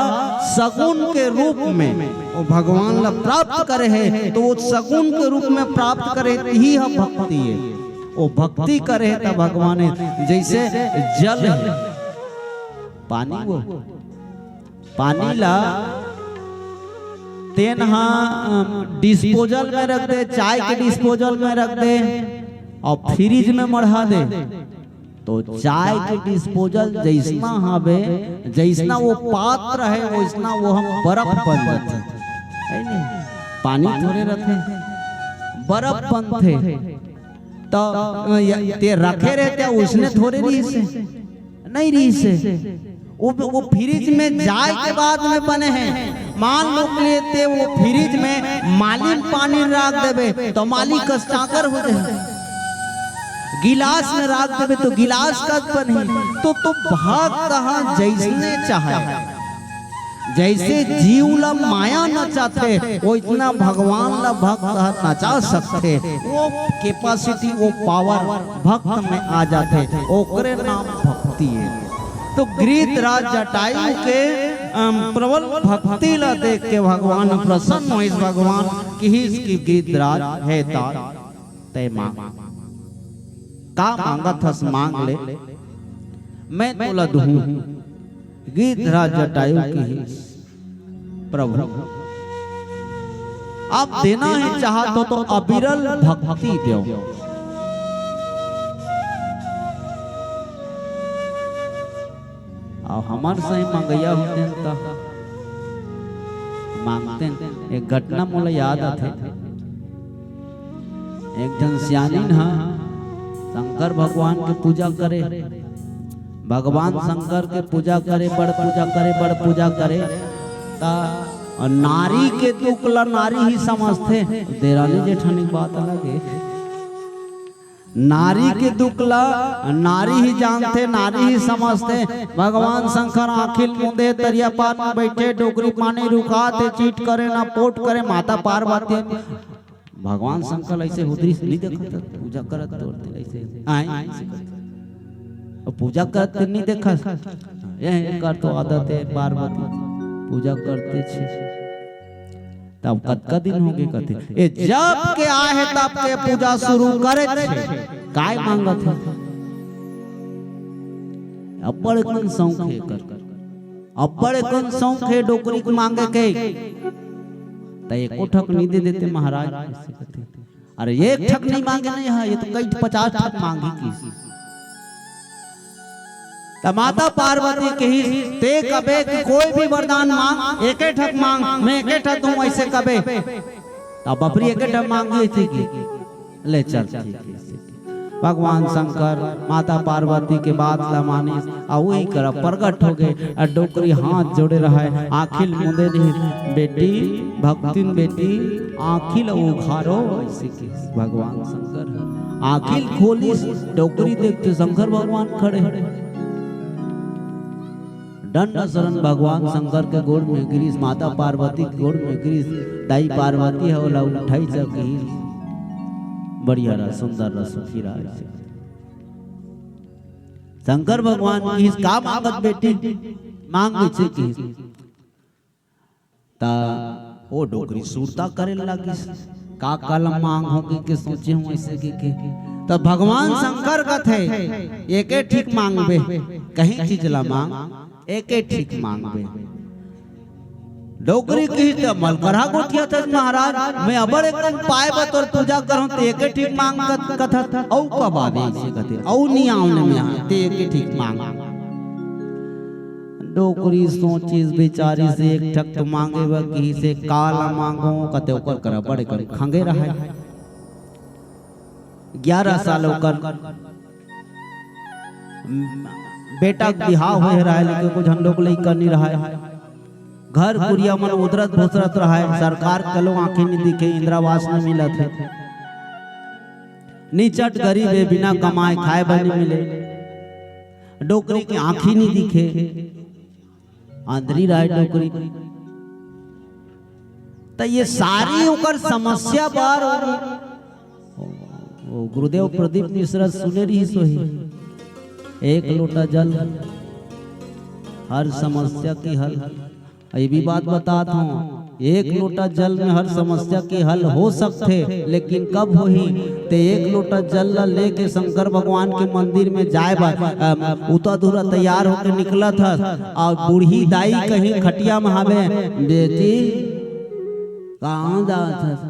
सगुन के रूप में ओ भगवान ला प्राप्त करे हे, तो ओ सगुन के रूप में प्राप्त करे, ही ह भक्ति हे। ओ भक्ति करे हे त भगवान हे। जइसे जल हे, पानी, वो पानी ला तेन हा, अम, डिस्पोजल में रख दे, चाय के डिस्पोजल में रख दे अउ फ्रिज में मढ़ा दे, तो चाय के डिस्पोजल जइसना हवे, जइसना वो पात्र हे, वइसना वो हम बर्फ बन जाथे, हे नहीं? पानी थोरे रथे, बर्फ बनथे। तो, अ, य-, ते रखे रहते, उसने थोरे रहिस हे, नहीं रहिस हे। वो, वो फ्रिज में जाए के बाद में बने हे। मान लो कि ते वो फ्रिज में माली म पानी राख देबे, तो माली कस चाकर हो जाए। गिलास में राख देबे, तो गिलास कस बनही। तो, तो भक्त ह जइसने चाहे, जइसे जीव ला माया नचाथे, वइसना भगवान ला भक्त ह नचा सकथे। वो capacity, वो power भक्त में आ जाथे, ओकरे नाम भक्ति हे। तो गिरिधराज जटायु के, अम, प्रबल भक्ति ला देख के भगवान प्रसन्न होइस। भगवान किहिस कि गिरिधराज, हे तात, तैं मांग, का मांगत हस, मांग ले, मैं तोला दूहूं। गिरिधराज जटायु किहिस, प्रभु, आप देना ही चाहत हो तो अविरल भक्ति देव। अउ हमर सही मंगइया होतेन त मांगतेन। एक घटना मोला याद आथे। एक झन सियानिन ह शंकर भगवान के पूजा करे, भगवान शंकर के पूजा करे, बड़ पूजा करे, बड़ पूजा करे, त नारी के दुख ला नारी ही समझथे। देरानी जेठानी के बात अलग हे। नारी के दुख ला नारी ही जानथे, नारी ही समझथे। भगवान शंकर आँखी ल मूंदे, तरिया पार में बइठे, डोकरी पानी रुखात हे, चीट करे ना पोट करे, माता पार्वती। भगवान शंकर अइसे हुदरी से नहीं देखत, पूजा करत तोर ते अइसे, आय, अइसे करत। अउ पूजा करत ते नहीं देखत। ये एकर तो आदत हे, पार्वती पूजा करते छे। तब कतका दिन होगे कथे, ए जब के आए हे तब के पूजा शुरू करे छे। काय मांगत हे? अब्बड़ कन शौक हे एकर, अब्बड़ कन शौक हे डोकरी के मांगे के। त एको ठक नहीं दे देते महाराज, अइसे कथे। अरे एक ठक नहीं मांगे नहीं हे, ये तो कई पचास ठक मांगी किहिस। त माता पार्वती किहिस, ते कबे कि कोई भी वरदान मांग, एके ठक मांग, मैं एके ठक दूं, अइसे कबे। त बपरी एके ठक मांगी थी कि ले चल, ठीक हे। भगवान शंकर माता पार्वती के बात ला मानिस, अउ उही करा प्रगट होगे। अउ डोकरी हाथ जोड़े रहय, आँखी ल मूंदे रहिस, बेटी, भक्तिन बेटी, आँखी ल उघारो, अइसे किहिस भगवान शंकर। आँखी ल खोलिस, डोकरी देखते शंकर भगवान खड़े हे। दंड शरण भगवान शंकर के गोड़ में गिरिस, माता पार्वती के गोड़ में गिरिस, दाई पार्वती ह ओला उठाइस अउ किहिस, बढ़िया रह, सुंदर रह, सुखी रह। शंकर भगवान किहिस, का मांगत बेटी? मांग, अइसे किहिस। त ओ डोकरी सुरता करे लागिस, का का ला मांगहूं कहिके सोचे हूं अइसे कहिके। त भगवान शंकर कथे, एके ठीक मांगबे, कहीं चीज ला मांग, एके ठीक मांगबे। डोकरी किहिस, त मलकरहा गोठियाथस महाराज, मैं अब्बड़ एक कन पाय बर तोर पूजा करहूं, त एके ठीक मांग कथ-, कथस, अउ कब आबे अइसे कथे, अउ नी आंव न मैं, ते एके ठीक मांग। डोकरी सोचिस बिचारिस, एक ठक तो मांगे बर किहिस, का ला मांगहूं, कथे ओकर करा बड़े कन खंगे रहय। ग्यारह साल ओकर बेटा के बिहाव होय रहय, लेकिन एको झन लोग लइका नी रहय। घर कुरिया मन उदरत भोसरत रहय, सरकार कलो आंखी नी दिखे, इंदिरा आवास नी मिलत हे। निचट गरीब हे, बिना कमाए खाए बर नी मिले। डोकरी के आंखी नी दिखे, अंधरी रहय डोकरी। त त ये सारी ओकर समस्या बर वो गुरुदेव प्रदीप मिश्रा सुने रहिस होही, एक लोटा जल हर समस्या के हल। ये भी बात बतात हूँ, एक लोटा जल में हर समस्या के हल हो सकथे, लेकिन कब होही? ते एक लोटा जल ला लेके शंकर भगवान के मंदिर में जाए बर, अम, उता धुरा तैयार होके निकलत हस, अउ बूढ़ी दाई कहीं खटिया में हावे, "बेटी, कहाँ जात हस?"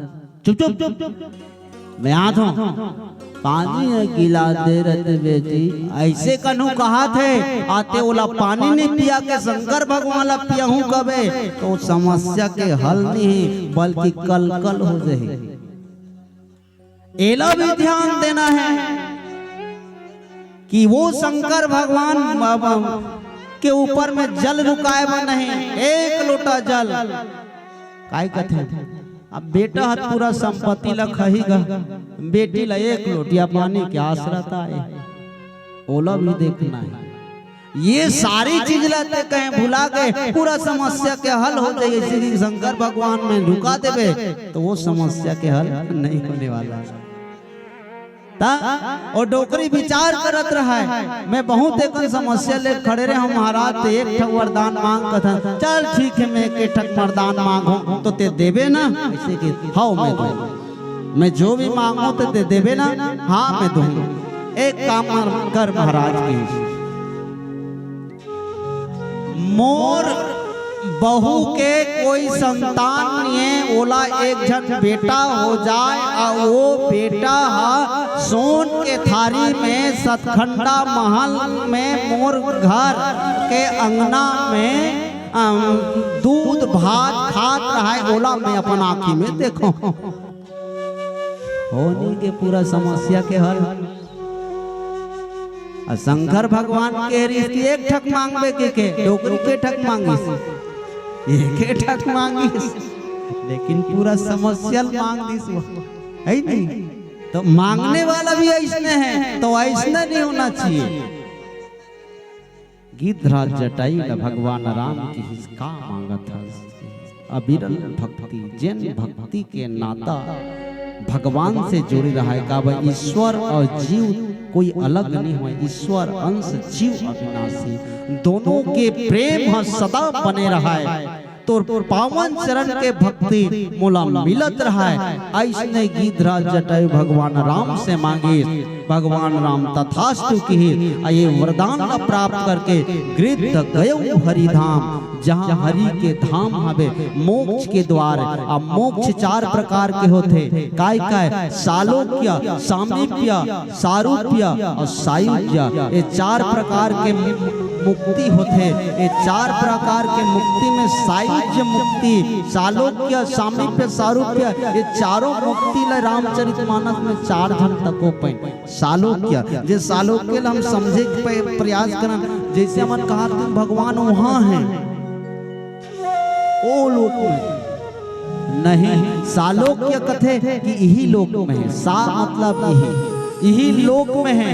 "चुप, चुप, चुप, चुप, मैं आत हूँ।" "पानी एक गिलास दे रहे थे बेटी।" अइसे कहूँ कहत हे, अउ ते ओला पानी नइ पिया के शंकर भगवान ला पियाहूँ कबे, त समस्या के हल नइ हे, बल्कि कल-कल हो जाही। एला भी ध्यान देना हे कि वो शंकर भगवान म-, म-, के ऊपर में जल रुकाए बर नहीं, एक लोटा जल। काय कथे? अब बेटा ह पूरा संपत्ति ला खाही गा, बेटी ला एक लोटिया पानी के आस रहता है, ओला भी देखना है। ये सारी चीज ला ते कहे भुला गए, पूरा समस्या के हल हो जाए। जैसे कि शंकर भगवान में रुका देवे, तो वो समस्या के हल नहीं होने वाला। ता, और डोकरी विचार करत रहा है, मैं बहुत एक समस्या ले खड़े रहे हूँ महाराज, ते एक ठक वरदान मांग कथन, चल ठीक है, मैं एक ठक वरदान मांगू, तो ते देबे ना? ऐसे कि, "हाँ, मैं दूँ, मैं जो भी मांगू, तो ते देबे ना?" "हाँ, मैं दूँ।" एक काम कर महाराज की, मोर बहू के कोई संतान नइये, ओला एक झन बेटा हो जाए, अउ वो बेटा ह सोन के थारी में सतखंडा महल में मोर घर के अंगना में, अम, दूध भात खात रहय, ओला मैं अपन आँखी में देखों। होनी के पूरा समस्या के हल। अउ शंकर भगवान के रिस कि एक ठक मांगबे के, के डोकरी के ठक मांगिस, एक ठक मांगिस, लेकिन पूरा समस्या ल मांग दिस वो, है नहीं? तो मांगने वाला भी ऐसने है, तो ऐसना नहीं होना चाहिए। गिद्धराज जटाई ल भगवान राम किहिस, "का मांगत हस?" "अविरल भक्ति।" जेन भक्ति के नाता भगवान से जुड़े रहय, काबर ईश्वर अउ जीव कोई अलग नहीं होय, ईश्वर अंश जीव अविनाशी, दोनों के प्रेम ह सदा बने रहय। तोर पावन चरण के भक्ति मोला मिलत रहय। अइसने गिद्धराज जटायु भगवान राम से मांगिस, भगवान राम तथास्तु किहिस, अउ ये वरदान ला प्राप्त करके गिद्ध गयो हरि धाम, जहाँ हरि के धाम हवे, मोक्ष के द्वार। अब मोक्ष चार प्रकार के होथे, काय काय? सालोक्य, सामीप्य, सारूप्य अउ सायुज्य, ये चार प्रकार के मु-, मुक्ति होथे। ये चार प्रकार के मुक्ति में सायुज्य मुक्ति, सालोक्य, सामीप्य, सारूप्य, ये चारों मुक्ति ल रामचरितमानस में चार झन तको पाइन। सालोक्य, जे सालोक्य ल हम समझे के प-, प्रयास करन, जैसे हमन कहत हन भगवान वहाँ हैं, ओ लोक में नहीं, सालोक्य कथे कि इही लोक में है। सा मतलब इही, इही लोक में है।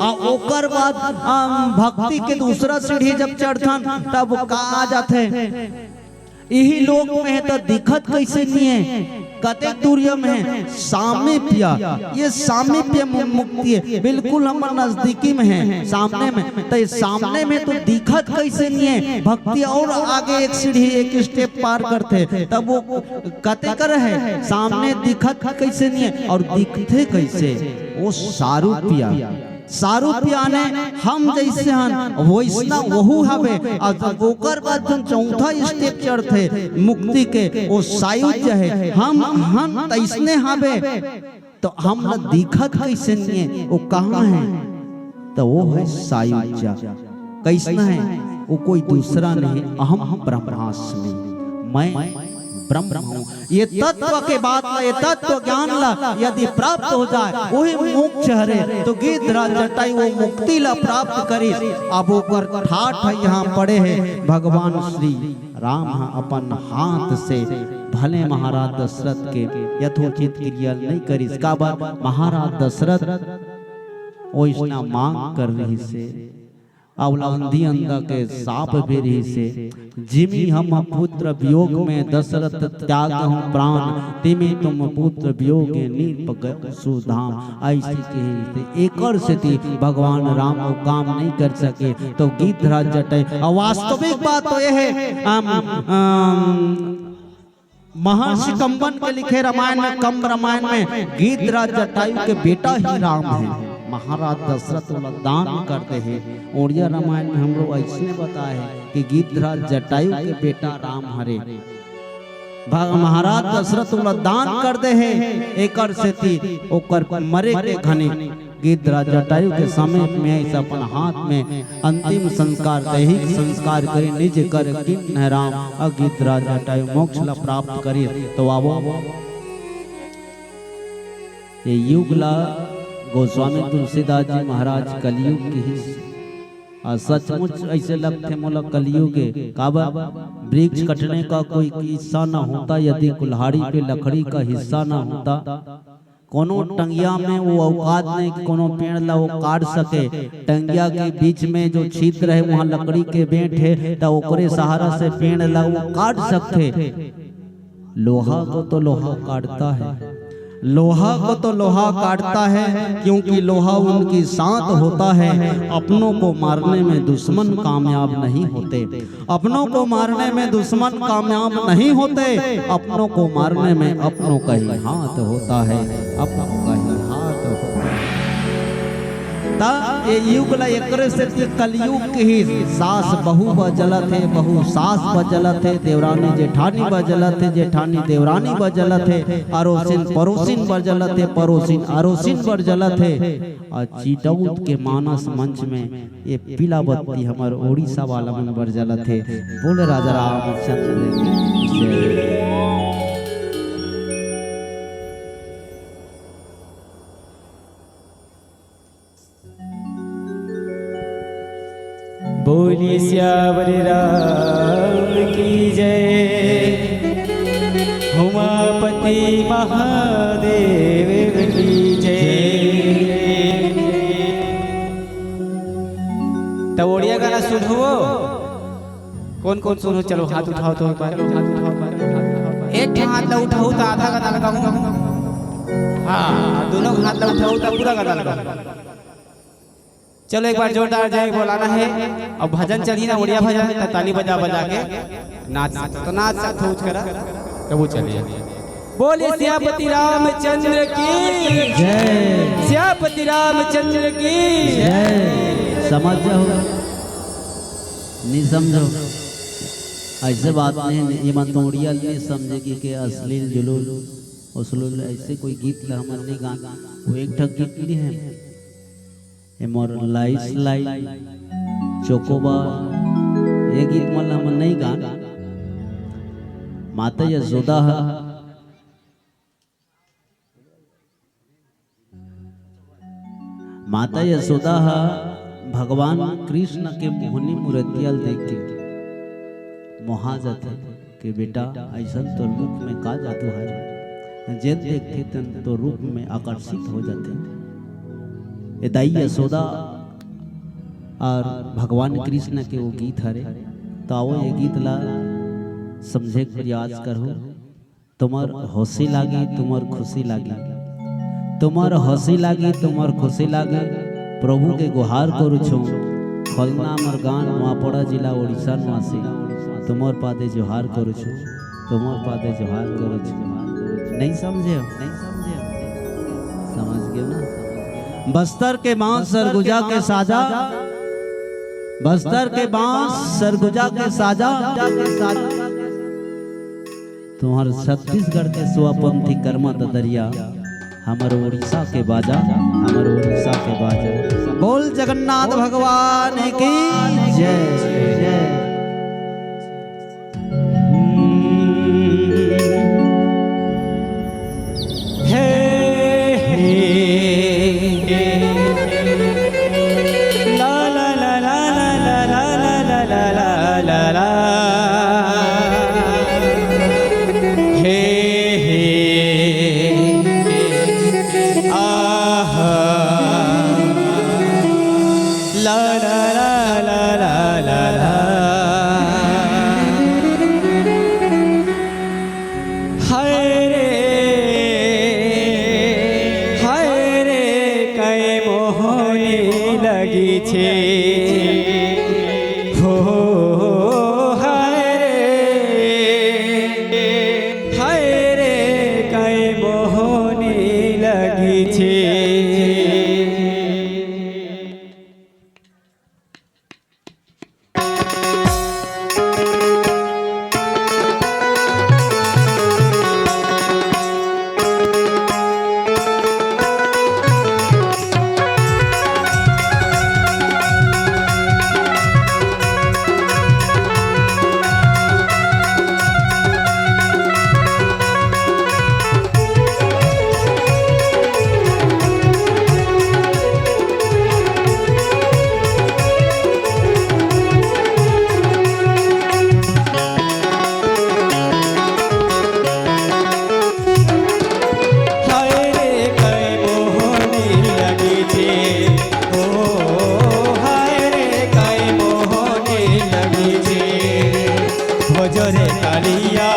आ ओकर बाद हम भक्ति के दूसरा सीढ़ी जब चढ़थन, तब का आ जाथे? इही लोक में है त दिखत कैसे नहीं है? कतेक दूरिया में है? सामीप्य। ये सामीप्य मु-, मुक्ति है, बिल्कुल हमर नजदीकी में है, सामने में। त ये सामने में तो दिखत कैसे नहीं है? भक्ति और आगे एक सीढ़ी, एक स्टेप पार करथे, तब वो कते कर है, सामने दिखत कैसे नहीं है और दिखथे कैसे? वो सारूप्य। सारूप्य आने हम जैसे हन, वैसना वहू हवे। अउ जब ओकर बाद जब चौथा स्टेप चढ़थे मुक्ति के, वो सायुज्य है। हम हन तैसने हवे, तो हम ल दिखत कैसे नहीं है, वो कहाँ है? तो वो है सायुज्य। कैसना है? वो कोई दूसरा नहीं, अहम ब्रह्मास्मि, मैं ब्रह्म हूँ। ये तत्व के बात ला, ये तत्व ज्ञान ला यदि प्राप्त हो जाए, वही मोक्ष हरे। तो गिद्धराज जटाई वो मुक्ति ला प्राप्त करिस। अब ओकर ठाठ ह यहाँ पड़े हे, भगवान श्री राम ह अपन हाथ से भले महाराज दशरथ के यथोचित क्रिया नहीं करिस। काबर? महाराज दशरथ ओइसना मांग कर रहिस हे। अउ आंधी अंधा के साप भी रहिसे। जिमि हम पुत्र वियोग में दशरथ त्यागहु प्राण, तिमि तुम पुत्र वियोगे नृप गयो सुधाम। अइसे कहिसे, एकर सेती भगवान राम वो काम नइ कर सके। तो गीधराज जटायु, अउ वास्तविक बात तो ये हे, अम, अम, महर्षि कंबन के लिखे रामायण में, कंब रामायण में गीधराज जटायु के बेटा ही राम हे। महाराज दशरथ ओला दान कर दे हे। उड़िया रामायण में हमरो अइसने बताए हे कि गीधराज जटायु के बेटा राम हरे। भग-, महाराज दशरथ ओला दान कर दे हे, एकर सेती ओकर मरे के घनी गीधराज जटायु के समीप में आइस, अपन हाथ में अंतिम संस्कार, दैहिक संस्कार करे, निज कर कीन्ह राम, अ गीधराज जटायु मोक्ष ला प्राप्त करिस। तो आवो, ये युग ला गोस्वामी तुलसीदास जी महाराज कलयुग किहिस। अ सचमुच अइसे लगथे मोला कलयुग हे। काबर? वृक्ष कटने का कोई किस्सा ना होता, यदि कुल्हाड़ी पे लकड़ी का हिस्सा ना होता, कोनो टंगिया में वो औकात नहीं कि कोनो पेड़ ला वो काट सके। टंगिया के बीच में जो छिद्र हे, वहाँ लकड़ी के बेंट हे, त ओकरे सहारा से पेड़ ला वो काट सकथे। लोहा को तो लोहा काटता है, लोहा को तो लोहा काटता है, क्योंकि लोहा उनकी साथ होता है। अपनों को मारने में दुश्मन कामयाब नहीं होते। अपनों को मारने में दुश्मन कामयाब नहीं होते, अपनों को मारने में अपनों का ही हाथ होता है, अपनों का ही हाथ होता है। त ये युग ला एकरे सेती कलयुग किहिस। सास बहू बर जलत हे, बहू सास बर जलत हे, देवरानी जेठानी बर जलत हे, जेठानी देवरानी बर जलत हे, अरोसिन परोसिन बर जलत हे, परोसिन अरोसिन बर जलत हे। अउ चिटउत के मानस मंच में ये पीला बत्ती हमर उड़ीसा वाला मन बर जलत हे। बोल राजा रामचंद्र की जय। बोलिए सियावर राम की जय, उमापति महादेव की जय। त ओड़िया गाना सुनहू? कोन कोन सुनहू? चलो हाथ उठाओ तो एक बार। एक ठन हाथ ला उठाहू त आधा गाना लगाहू। हाँ, दूनों हाथ ला उठाहू त पूरा गाना लगाहू। चलो एक बार जोरदार जय बोलाना हे। अउ भजन चलही ना, ओड़िया भजन, त ताली बजा बजा के नाच सकत हो। त नाच सकत हो, उठ करा, तब वो चलिए। बोलिए सियापति रामचंद्र की जय। सियापति रामचंद्र की जय। समझ जाओ, नहीं समझो, अइसे बात नहीं हे। ये मन तो ओड़िया नहीं समझे कि के अश्लील जुलूल उसलूल अइसे कोई गीत ला हमन नहीं गान। वो एक ठक गीत नहीं हे, ए मोर लाइस लाई चोकोबा, ये गीत मन ला हमन नहीं गान। माता यशोदा ह, माता यशोदा ह भगवान कृष्ण के मोहनी मूर्तिया ल देख के मोहा जाथे। के बेटा, अइसन तोर मुख में का जादू हरे, जेन देखथे तेन तोर रूप में आकर्षित हो जाथे। ए दाई यशोदा अउ भगवान कृष्ण के वो गीत हरे, त आवो ये गीत ला समझे के प्रयास करहू। तुम्हर हंसी लागी, तुम्हर खुशी लागी, तुम्हर हंसी लागी, तुम्हर खुशी लागी, प्रभु के गुहार करू छो। खोलना अमर गान, नुआपड़ा जिला, उड़ीसा निवासी, तुम्हर पादे जोहार करू छो, तुम्हर पादे जोहार करू छो। नहीं समझे हो? नहीं समझे हो? समझ गए ना? बस्तर के बांस सरगुजा के साजा, बस्तर के बांस सरगुजा के साजा, तुम्हर छत्तीसगढ़ के सुआपंथी कर्मा ददरिया, हमर उड़ीसा के बाजा, हमर उड़ीसा के बाजा। बोल जगन्नाथ भगवान की जय। जय। हे, हे, ला, ला, ला। हे, हे, आहा। ला, ला, ला, ला। लगी छे। हो हाय रे, हाय रे, कई मोहनी लगी छे। हाय रे, कई मोहनी लगी छे, ओ हाय रे, कई मोहनी लगी छे। भोजरे कालिया,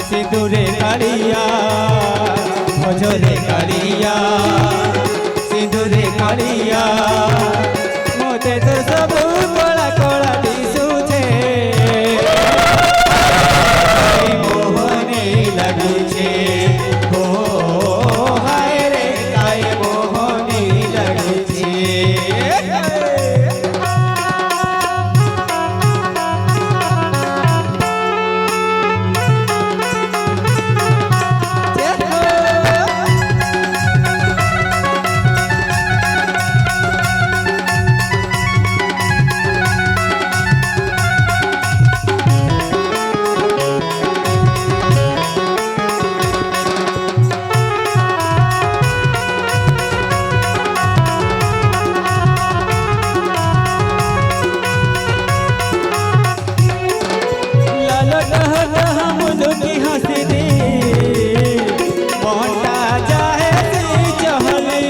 सिंदूरे कालिया, भोजरे कालिया, सिंदूरे कालिया, मोते तो सब कला कला दिसुछे। मोहनी लगी छे, ओ हाय रे, कई मोहनी लगी छे। लालो टहल हम लोग की हंसी दी, मोटा चाहे सी चहली,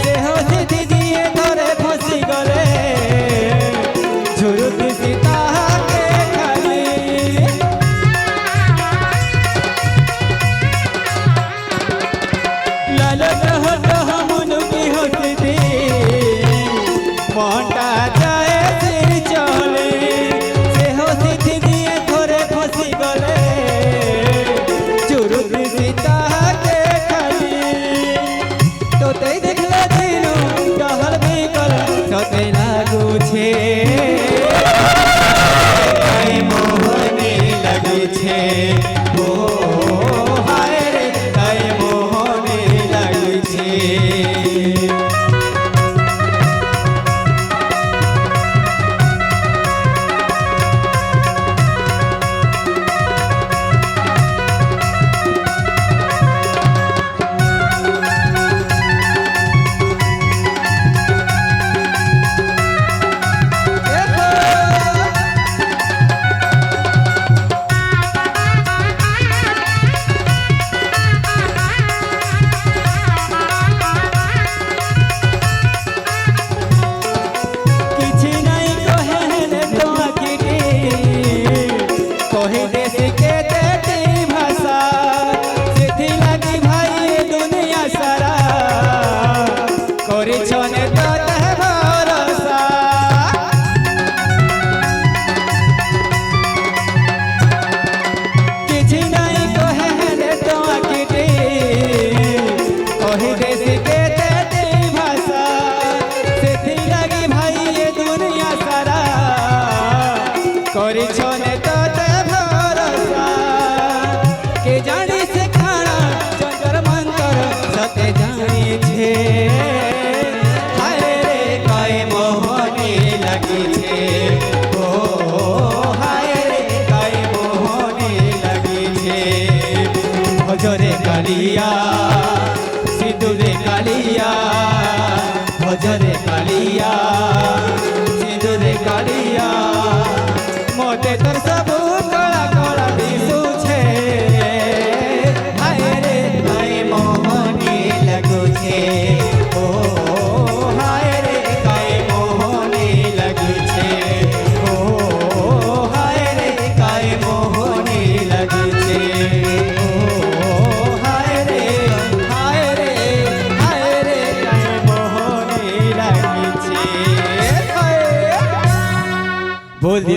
से हंसी दी दिए धरे फंसी गले, झुरुक सीता के खाली। लालो टहल हम लोग की हंसी दी, मोटा चाहे सी चहली, से हंसी दी दिए धरे फंसी गले, झुरुक सीता के खाली। तोते देखले दिनु टहल भी कर सते लागू छे। कई मोहनी लगी छे, ओ हाय रे, कई मोहनी लगी छे। किछि नहीं कहे ले तो आखिरी, कहि देसी के तेती भाषा, सेथिलागि भाई दुनिया सारा, करिछने तोते भरोसा। किछि नहीं कहे ले तो आखिरी, कहि देसी के तेती भाषा, सेथिलागि भाई ये दुनिया सारा, करिछने तोते भरोसा। के जानी से खाना जंतर मंतर सते जानी छे।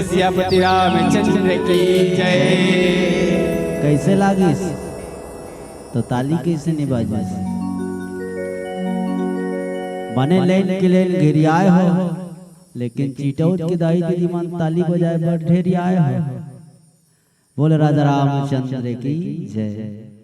सियापति रामचंद्र की जय। कैसे लागिस? तो ताली कैसे नहीं बाजिस? बने लेन के लेन घेरियाए हो, लेकिन चिटौत के दाई दीदी मन ताली बजाए बर ढेरियाए हो। बोल राजा रामचंद्र की जय।